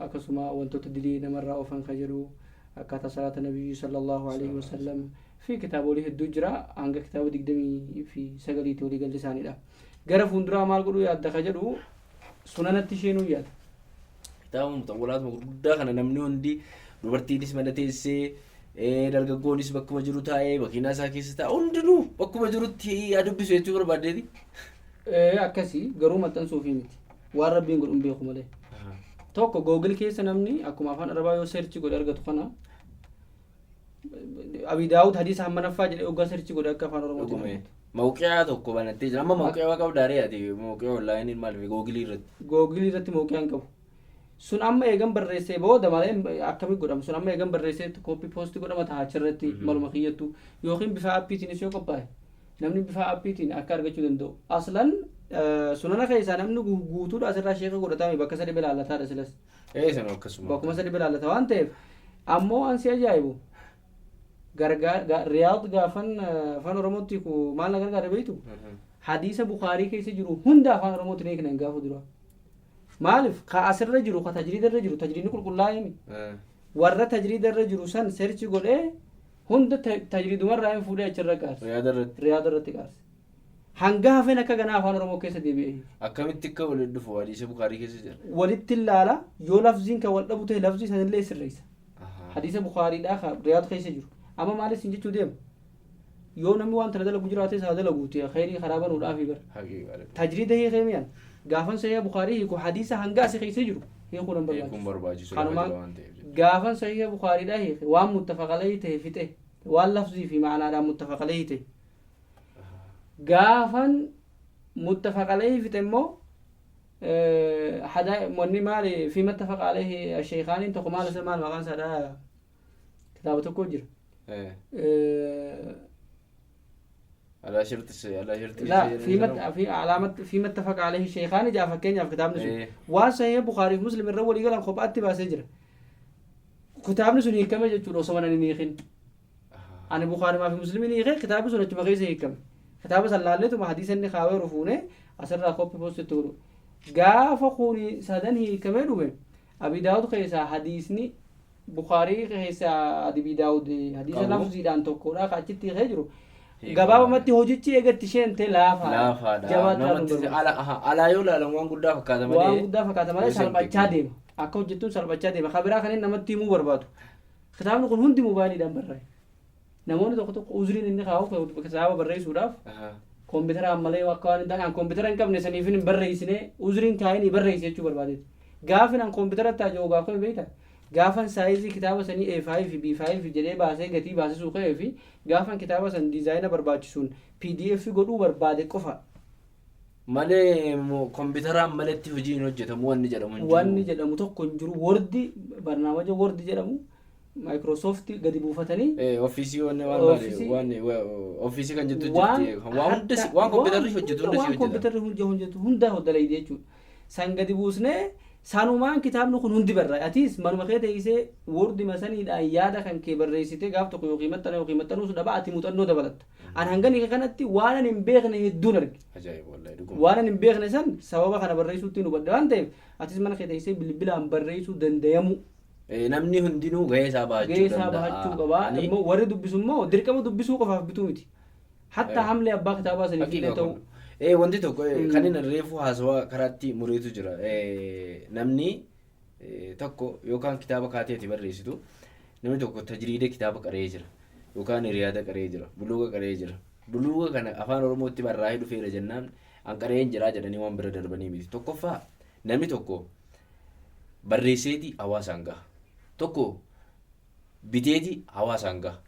Akkasuma wantoota dilii namarraa oofan kan jedhu, akkaataa salaata Nabiyyi sallallahu alaihi wasallam fi kitaabolee hedduu jira, hanga kitaaba 29ti walii galli isaaniidha. Gara fuulduraa maal godhuu yaadda ka jedhu, sunanatti isheenuu yaada. Kitaaba mutawwalaatuma gurguddaa kana namni hundi, dubartiinis mana teessee, dargaggoonis bakkuma jiru taa'ee, makiinaa isaa keessa taa'e, hundinuu bakkuma jirutti haa dubbisu jechuu barbaaddeeti. Akkasii garuu maxxansuufii miti. Waan Rabbiin godhu hin beeku malee. Tokko, Google keessa namni akkuma afaan Arabaa yoo search godhe argatu kana, Abi Daawud hadiisa hammanaffaa jedhee hoggaa search godhe akka afaan Oromootiin Dhugume. argatu. Mawqiyaa tokko banattee jira. Amma mawqiyaa qabdaaree ati mawqiyaa onlaayiniin maal Googilii irratti? Googilii irratti mawqiyaa hin qabu. Sun amma eegan barreessee booda malee akkami godhama? Sun amma eegan barreessee copy paste godhama ta'a achirratti maluma kiyyattu, yookiin bifa appiitiinis yoo qophaa'e namni bifa appiitiin akka argachuu danda'u. Aslan sunana keessaa namni guutuudha asirraa sheeka godhatame bakka sadi bilaallataadha silas. Ee, sana akkasuma. Bakkuma sadi bilaallata waan ta'eef, ammoo waan si ajaa'ibu gargaar Riyaad gaafan afaan Oromootti ku maal na gargaara beektu? Hadiisa Bukaarii keessa jiru hunda afaan Oromootti ni hiiknan gaafa dura. Maaliif? Ka asirra jiru, ka tajriida irra jiru, tajriidni qulqullaa'ee mi? Warra tajriida irra jiru san search godhee hunda tajriidumarraa hin fuudhee achirra qaarse. Riyaada irratti. Riyaada irratti qaarse. Hanga hafeen akka ganaa afaan Oromoo keessa deebi'ee. Akkamitti akka walitti dhufu hadiisa Bukaarii keessa jira? Walitti ilaala, yoo lafziin kan wal dhabu ta'e lafzii sanillee sirreessa. Hadiisa Bukaariidhaa ka Riyaad keessa jiru. Amma maalis hin jechuu deema? Yoo namni waan tana dalagu jiraates haa dalaguuti, khayrii karaa banuudhaafi bara. Haqiiqaa. Tajriida hiikee mi'an. Gaafan Sahiha Bukaarii hiiku hadiisa hanga asi keessa jiru hiikuu nan Hiikuun barbaachisu. Barbaachisu lafa Kanumaan jira waan ta'eef. Gaafan Sahiha Bukaariidhaa hiike waan muttafaq alayhi ta'e fixe, waan lafzii fi ma'anaadhaan muttafaq alayhi ta'e. Gaafan muttafaq alayhi fixe immoo hada wanni maali fi muttafaq alayhi sheekhaaniin tokko maal isa maal maqaan isaadha, kitaaba tokko jira. Alaa shirti, alaa shirti. لا، في مت في علامة في اتفق عليه الشيخان جاء fakkeenyaaf kitaabni sun waan Sahiha Bukaarii fi Muslim irra walii galan kophaatti baasee jira. Kitaabni sun hiikame jechuudha osoo mana hin hiikin. Ani Bukaarimaa fi Muslimiin hiike, kitaabni sun achuma keessa hiikame. Kitaaba san laalleetuma hadiisa inni kaawee rufuune asirraa copy paste itti godhu. Gaafa kuni sadan hiikamee dhume, Abi Daawud keessaa hadiisni Bukaarii keessaa Abi Daawud hadiisa Qabu. lafziidhaan tokkodha ka achitti hiikee jiru. Hiikama. Gabaabumatti hojichi eegatti isheen laafaadha. Laafaadha. Jabaataa nu Namatti barbaachisa. ala aha, alaa yoo ilaalan waan guddaa fakkaata malee. Waan guddaa fakkaata malee Yoo seente salphachaa deema. Akka hojjettuun salphachaa deema. Kan biraa kanneen namatti himuu barbaadu. Kitaabni kun hundi moobaayiliidhaan barraa'e. Namoonni tokko tokko uzriin inni kaa'u kitaaba barreessuudhaaf koompitara malee akka waan hin taane, an koompitara hin qabne saniif hin barreessine, uzriin kaa'inii barreessi jechuu barbaadeeti. Gaafin an kompiitaratti haaja'u gaafa beekta. Gaafan saayizii kitaaba sanii A5 fi B5 jedhee baasee gatii baasisuu ka'ee fi gaafan kitaaba san diizaayina barbaachisuun PDF godhuu barbaade qofa. Malee kompiitaraan maletti hojii hin hojjetamu wanni jedhamu hin jiru. Wanni jedhamu tokko hin jiru. Wordi barnaamaja Wordi jedhamu Microsoft gadi buufatanii Ofiisii wanni waan maali waan ofiisii kan jettu jirti. Waan hunda waan kompiitarri hojjetu hunda si waan hojjeta. Kompiitarri hojjetu hunda dalayde jechuudha. San gadi buusnee sanumaan kitaabni kun hundi barraa'e. Atis manuma kee teessee Wordi masaniidhaan yaada kan kee barreessitee gaaf tokko yookiin maxxana yookiin maxxanuus dhaba, ati muuxannoo dabalatta. An hangan hiika kanatti waan ani hin beekne hedduun arge. Ajaa'iba wallahi, dhuguma. Waan ani hin beekne san sababa kana barreessuutti nu hubadhe waan ta'eef, atis mana kee teessee bilbilaan barreessuu dandayamu. Namni hundinuu gahee isaa bahachuu Gahee isaa danda'a. bahachuu qaba. Immoo warri dubbisu immoo dirqama dubbisuu qofaaf bituu miti. Hatta hamlee abbaa kitaabaa saniif illee ta'u. Wanti tokko kan inni reefu haasawaa karaatti mureetu jira. Namni tokko yookaan kitaaba kaateeti barreessitu, namni tokko tajriida kitaaba qaree jira yookaan hiriyaada qaree jira, buluuga qaree jira. Buluuga kana Afaan Oromootti barraa'ee dhufeera jennaan an qareen jiraa jedhanii waan bira darbanii miti. Tokkoffaa, namni tokko barreesseeti hawaasaan gaha. Tokko biteeti hawaasaan gaha.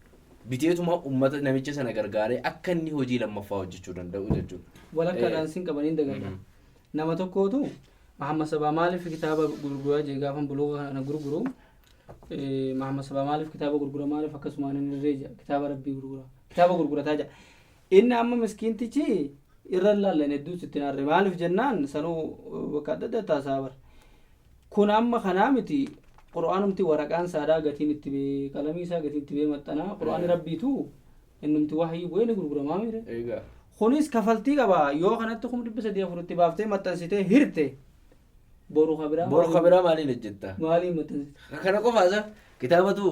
Biteetuma uummata namicha sana gargaaree akka inni hojii lammaffaa hojjechuu danda'u jechuudha. Walakkaadhaan sin qabaniin dagadha. Nama tokkootu Mahammad Sabaa maaliif kitaaba gurguraa jee. Gaafan buluuga kana gurguru, Mahammad Sabaa maaliif kitaaba gurgura, maaliif akkasumaan hin irree jira, kitaaba Rabbii gurgura, kitaaba gurgurataa jira. Inni amma miskiintichi irra hin laallan, hedduu sitti naarre. Maaliif jennaan, sanuu bakka adda addaa taasaa bara. Kun amma kanaa miti, Qur'aanumti waraqaan saadhaa gatiin itti bee, qalamii isaa gatiin itti bee maxxanaa, Qur'aanni Rabbiitu innumti wahyii bu'ee ni gurguramaa mire. Egaa. Kunis kafaltii qaba. Yoo kanatti 300,000 4 itti baaftee maxxansitee hirte, boru kabiraa Boru kabiraa maaliin hojjetta? Maaliin maxxansite? Kana qofaasa kitaabatu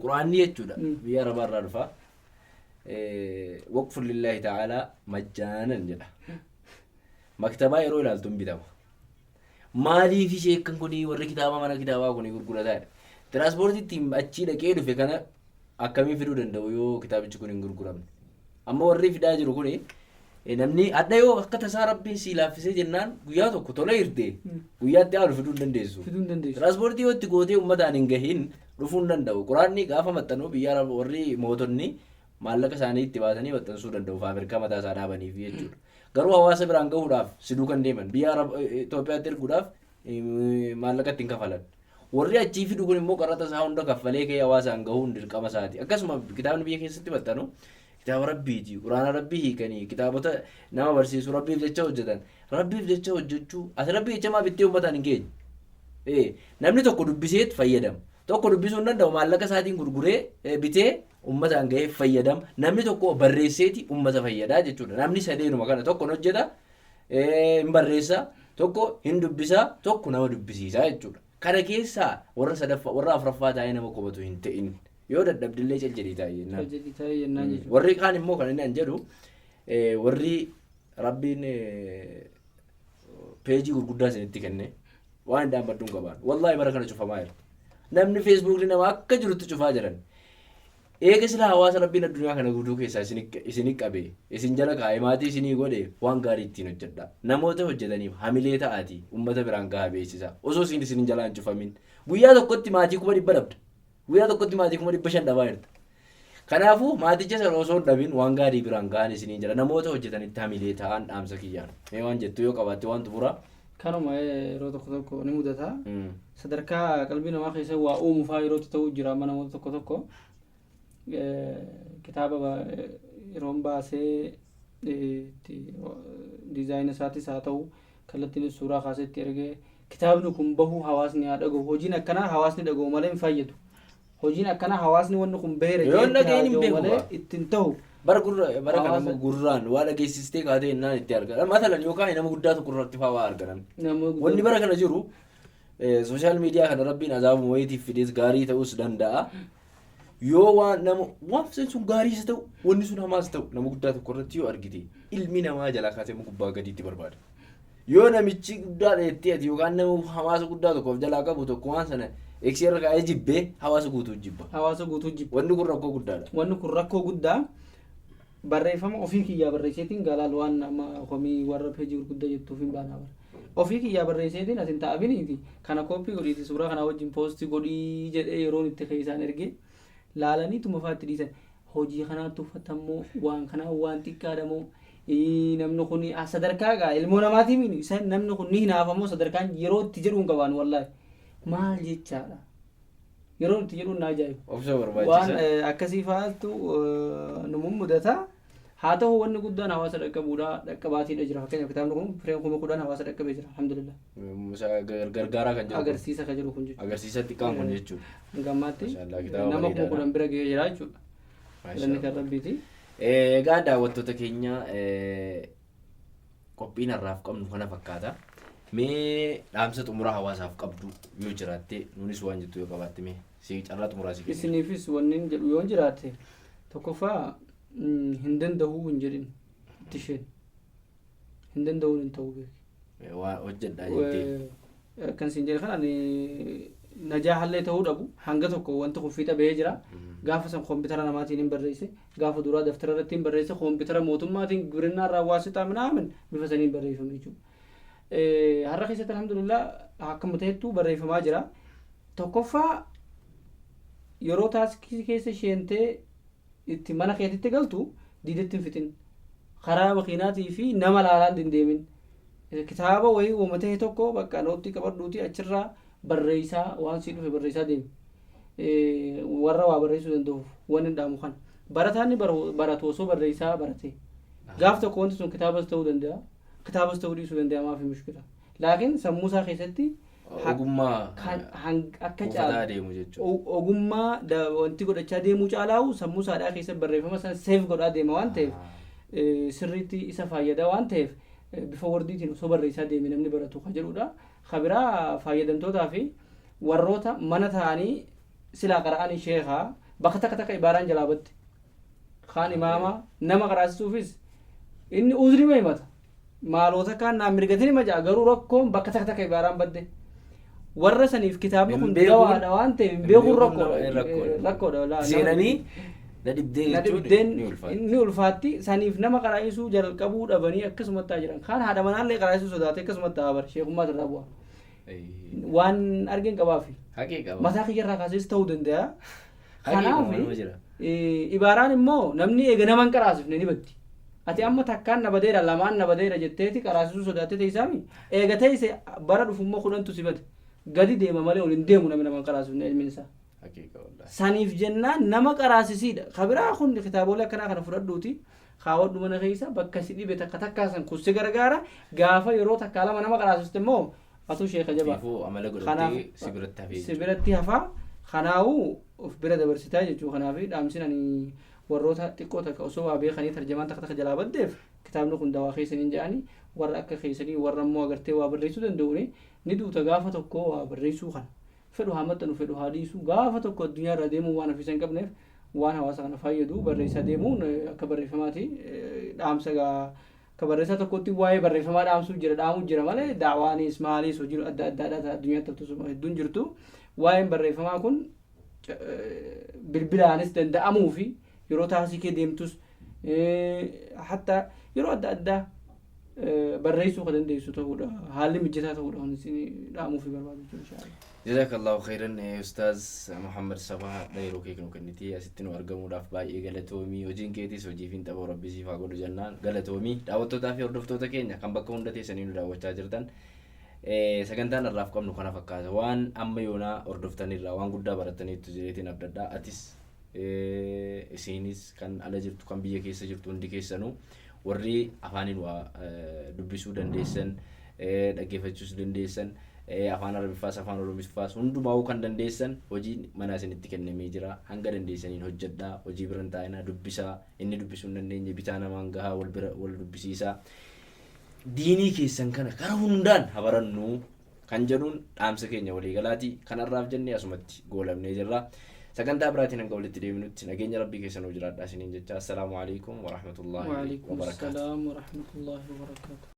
Qur'aanni jechuudha. Biyya Arabaa irraa dhufa. Waqfu lillaahi ta'aalaa majjaanan jedha. Maktabaa yeroo ilaaltu hin bitama. Maaliif ishee akkan kuni warri kitaaba mana kitaabaa kuni gurgurataadha? Tiraanspoortii ittiin achii dhaqee dhufe kana akkamiin fiduu danda'u yoo kitaabichi kun hin gurguramne? Amma warri fidaa jiru kuni namni adda yoo akka tasaa Rabbiin sii laaffisee jennaan guyyaa tokko tola hirte, guyyaatti aanu fiduu hin dandeessu. Fiduu hin dandeessu. Tiraanspoortii yoo itti gootee uummataan hin gahin dhufuu hin danda'u. Quraanni gaafa maxxanu biyya Arab warri mootonni maallaqa isaanii itti baasanii maxxansuu danda'u, faabirikaa mataa isaa dhaabaniif jechuudha. Garuu hawaasa biraan gahuudhaaf siduu kan deeman biyya Arab Itoophiyaatti erguudhaaf maallaqa ittiin kafalan. Warri achii fidu kun immoo qaraxa isaa hunda kaffalee ka'ee hawaasaan gahuun dirqama isaati. Akkasuma kitaabni biyya keessatti maxxanu kitaaba Rabbiiti. Quraana Rabbii hiikanii kitaabota nama barsiisu Rabbiif jecha hojjetan. Rabbiif jecha hojjechuu, ati Rabbii jecha maa bittee uummataan hin geenye? Namni tokko dubbiseet fayyadama. Tokko dubbisuu hin danda'u, maallaqa isaatiin gurguree bitee uummataan gahee fayyadama. Namni tokko barreesseeti uummata fayyadaa jechuudha. Namni sadeenuma kana, tokko hin hojjeta, hin barreessa, tokko hin dubbisa, tokko nama dubbisiisa jechuudha. Kana keessaa warra sadaffaa, warra afuraffaa taa'ee nama komatu hin ta'in. Yoo dadhabdillee cal jedhii taa'i jennaan. Cal jedhii taa'i jennaan jechuudha. Warri kaan immoo kan inni an jedhu, warri Rabbiin peejii gurguddaa isinitti kenne waan hin dhaabbaddu hin qabaan. Wallaahi bara kana cufamaa jira. Namni Feesbuukni nama akka jirutti cufaa jiran. Eega sila hawaasa Rabbiin addunyaa kana guutuu keessaa isin qabe, isin jala kaa'e, maatii isinii godhe, waan gaarii ittiin hojjedha. Namoota hojjetaniif hamilee ta'aati uummata biraan gahaa beeksisa. Osoo isin jalaa hin cufamin. Guyyaa tokkotti maatii 100,000 dhabda. Guyyaa tokkotti maatii 500,000 dhabaa jirta. Kanaafuu maaticha sana osoo hin dhabin waan gaarii biraan gahan isiniin jedha. Namoota hojjetanitti hamilee ta'an dhaamsa kiyyaan. Mee waan jettu yoo qabaatte waan xumuraa. Kanuma, yeroo tokko tokko ni mudata. Sadarkaa qalbii namaa keessa waa uumu fa'aa yerootti ta'uu jira. Amma namoota tokko tokko kitaaba yeroon baasee diizaayina isaatis haa ta'u kallattiin suuraa kaasee itti ergee, kitaabni kun bahuu hawaasni haa dhagahu, hojiin akkanaa hawaasni dhagahu malee hin fayyadu. Hojiin akkanaa hawaasni wanni kun baheera Yoo hin jedhee itti dhagahin hin haa beeku malee gaa. ittiin ta'u. Bara gurra bara kana Hawaasa- gurraan waa dhageessistee kaatee jennaan itti argatan. Matalan yookaan nama guddaa tokko irratti fa'aa waa argatan. Nama guddaa- Wanni bara kana jiru sooshaal miidiyaa kana Rabbiin azaabuma wayiitiif fidees gaarii ta'uus danda'a. Yoo waan nama waan sun gaariis ta'u, wanni sun hamaas ta'u, nama guddaa tokko irratti yoo argite, ilmi namaa jalaa kaasee amma gubbaa gadiitti barbaada. Yoo namichi guddaa dheettee ati yookaan nama hawaasa guddaa tokko of jalaa qabu tokko waan sana eegsii irra kaa'ee jibbee, hawaasa guutuu jibba. Hawaasa guutuu jibba. Wanni kun rakkoo guddaadha. Wanni kun rakkoo guddaa. Barreeffama ofii kiyyaa barreesseetiin galaal waan nama komii warra peejii gurguddaa jettuuf hin baanaa bara. Ofii kiyyaa barreesseetiin asin taa'abiniiti kana kooppii godhiiti suuraa kanaa wajjin poostii godhii jedhee yeroon itti keessaan ergee laalanii tuma itti dhiisan. Hojii kanaatti uffatamoo waan kanaa waan xiqqaadhamoo namni kun sadarkaa gaa ilmoo namaatii mini isaan namni kun ni hinaafamoo sadarkaan yeroo itti jedhuun qabaan, wallaahi maal jechaadha, yeroo itti jedhuun na ajaa'iba. Obsa waan barbaachisa. Akkasii fa'aatu nu mudata. Haa ta'u, wanni guddaan hawaasa dhaqqabuudha, dhaqqabaatiidha jira. Fakkeenyaaf kitaabni kun fireen 10,000 hawaasa dhaqqabee jira, alhamdulillah. Gargaaraa kan jiru kun. Agarsiisa kan jiru kun jechuudha. Agarsiisa xiqqaan kun jechuudha. Hanga ammaatti Maashaallah, kitaaba nama kuma bareedaadha. 10 bira gahee jira jechuudha. Galanni kan Rabbiiti. Egaa daawwattoota keenya, qophiin har'aaf qabnu kana fakkaata. Mee dhaamsa xumuraa hawaasaaf qabdu yoo jiraatte, nuunis waan jettu yoo qabaatte, mee si carraa xumuraa si kenna. Isiniifis wanni jedhu yoo jiraate, tokkoffaa hin danda'uu hin jedhin, itti isheen hin danda'uun hin ta'uu beeki. Waan hojjedhaa jettee. Kan isin jedhe kan ani najaa hallee ta'uu dhabu hanga tokko wanti kun fiixa bahee jira. Gaafa san koompitara namaatiin hin barreesse, gaafa duraa daftara irratti hin barreesse, koompitara mootummaatiin gibirinaa irraa waasixaa minaamin bifa saniin barreeffame jechuudha. Har'a keessatti alhamdulillah akkuma ta'ettu barreeffamaa jira. Tokkoffaa yeroo taaskii keessa sheentee itti mana keetitti galtu diidatti hin fixin. Karaa makiinaatii fi nama laalaan hin deemin. Kitaaba wayii uuma ta'e tokko bakka noottii qabadhuuti achirraa barreessaa, waan sii dhufe barreessaa deemi. Warra waa barreessuu danda'uuf waan hin dhaamu kana. Barataan ni baratu osoo barreessaa barate. Gaaf tokko wanti sun kitaabas ta'uu danda'a. Kitaabas ta'uu dhiisuu danda'a, maafi mushkila. Laakiin sammuu isaa keessatti Ogummaa kan akka kuufataa caalu deemu jechuudha. Ogummaa wanti godhachaa deemuu caalaa'u sammuu isaadhaa keessa barreeffama san seef godhaa deema waan ta'eef, sirriitti isa fayyada waan ta'eef, bifa wordiitiin osoo barreessaa deeme namni baratu ka jedhudha. Ka biraa fayyadamtootaa fi warroota mana ta'anii silaa qara'anii sheekaa bakka takka takka ibaaraan jalaa batte. Kaan imaama nama qaraasisuufis inni uzrima himata. Maalota kaan naan mirgatin hima ja'a, garuu rakkoon bakka takka takka ibaaraan badde. Warra saniif kitaabni Hin kun beekuun- dawaadha waan ta'eef, hin hin beekuun beekuun rakkoodha. rakkoodha. Rakkoodha. Seenanii na dhibdee na jechuun dhibdeen ni ulfaata. Ni ulfaatti. Saniif nama qaraa'isuu jalqabuu dhabanii akkasumatti haa jiran. Kaan haadha manaallee qaraa'isuu sodaate akkasumatti haa bara sheekummaa irraa bu'a. Waan argeen qabaafi. Haqii qaba. Mataa kiyyarraa kaasees ta'uu danda'a. Haqii Kanaaf qaba, nama jira. Ibaaraan immoo namni eega nama hin qaraasifne ni baddi. Ati amma takkaan na badeera, lamaan na badeera jetteeti qaraasisuu sodaattee teessaami. Eega teesse bara dhufu immoo 10tu si bade. Gadi deema malee ol hin deemu namni nama hin qaraasifne ilmiin isaa. Haqiiqa wallaahi. Saniif jennaan nama qaraasisiidha. Ka biraa kun kitaabolee akkanaa kana fudhadhuuti kaawwadhu mana keessa, bakka si dhibe takka takkaa san kun si gargaara. Gaafa yeroo takkaa lama nama qaraasiste immoo atu sheeka jabaa. Fiifuu amala Kanaaf godhattee si biratti hafee si jechuudha. biratti hafaa, kanaa'uu of bira dabarsitaa jechuudha. Kanaaf dhaamsin ani warroota xiqqoo takka osoo waa beekanii tarjamaan takka takka jalaa baddeef, kitaabni kun dawaa keessaniin jedhani, warra akka keessanii warra immoo agartee waa barreessuu danda'uuni ni duuta gaafa tokko, waa barreessuu kana fedhu haa maxxanu, fedhu haa dhiisu, gaafa tokko addunyaa irraa deemuu waan hafiisa hin qabneef, waan hawaasa kana fayyadu barreessaa deemuun akka barreeffamaati dhaamsa gaa akka barreessaa tokkotti waa'ee barreeffamaa dhaamsuu jira, dhaamuu jira malee daawaanis maalis hojii adda addaadhaa addunyaatti haftus hedduun jirtu. Waa'een barreeffamaa kun bilbilaanis danda'amuu fi yeroo taasii kee deemtus hatta yeroo adda addaa barreessuu kan dandeessu ta'uudha, haalli mijataa ta'uudha kan isin dhaamuu fi barbaadu jechuudha, inshallah. Jazakallahu khairan, Ustaaz Muhammad Sabaa, yeroo kee nu kennitee asitti nu argamuudhaaf baay'ee galatoomii. Hojiin keetis hojii fi tapha Rabbi siif haa godhu jennaan, galatoomii. Daawwattootaa fi hordoftoota keenya kan bakka hunda teessanii nu daawwachaa jirtan, sagantaan har'aaf qabnu kana fakkaata. Waan amma yoonaa hordoftanirraa waan guddaa barataniittu jedheetiin abdadhaa. Atis, isinis, kan ala jirtu, kan biyya keessa jirtu, hundi keessanuu warri afaaniin waa dubbisuu dandeessan, dhaggeeffachuus dandeessan, afaan Arabiffaas afaan Oromiffaas hundumaa'uu kan dandeessan, hojiin manaa isinitti kennamee jira. Hanga dandeessaniin hojjedhaa, hojii bira hin taa'inaa, dubbisaa. Inni dubbisuu hin dandeenye bitaa namaan gahaa, wal bira wal dubbisiisaa. Diinii keessan kana kara hundaan habarannuu kan jedhuun dhaamsa keenya waliigalaati. Kanarraaf jennee asumatti goolabnee jirra. Sagantaa biraatiin hanga walitti deebinutti nageenya Rabbii keessa nuu jiraadhaa isiniin jecha, assalaamu alaikum warahmatullaahi وعليكم wabarakaatu. السلام ورحمة الله وبركاته.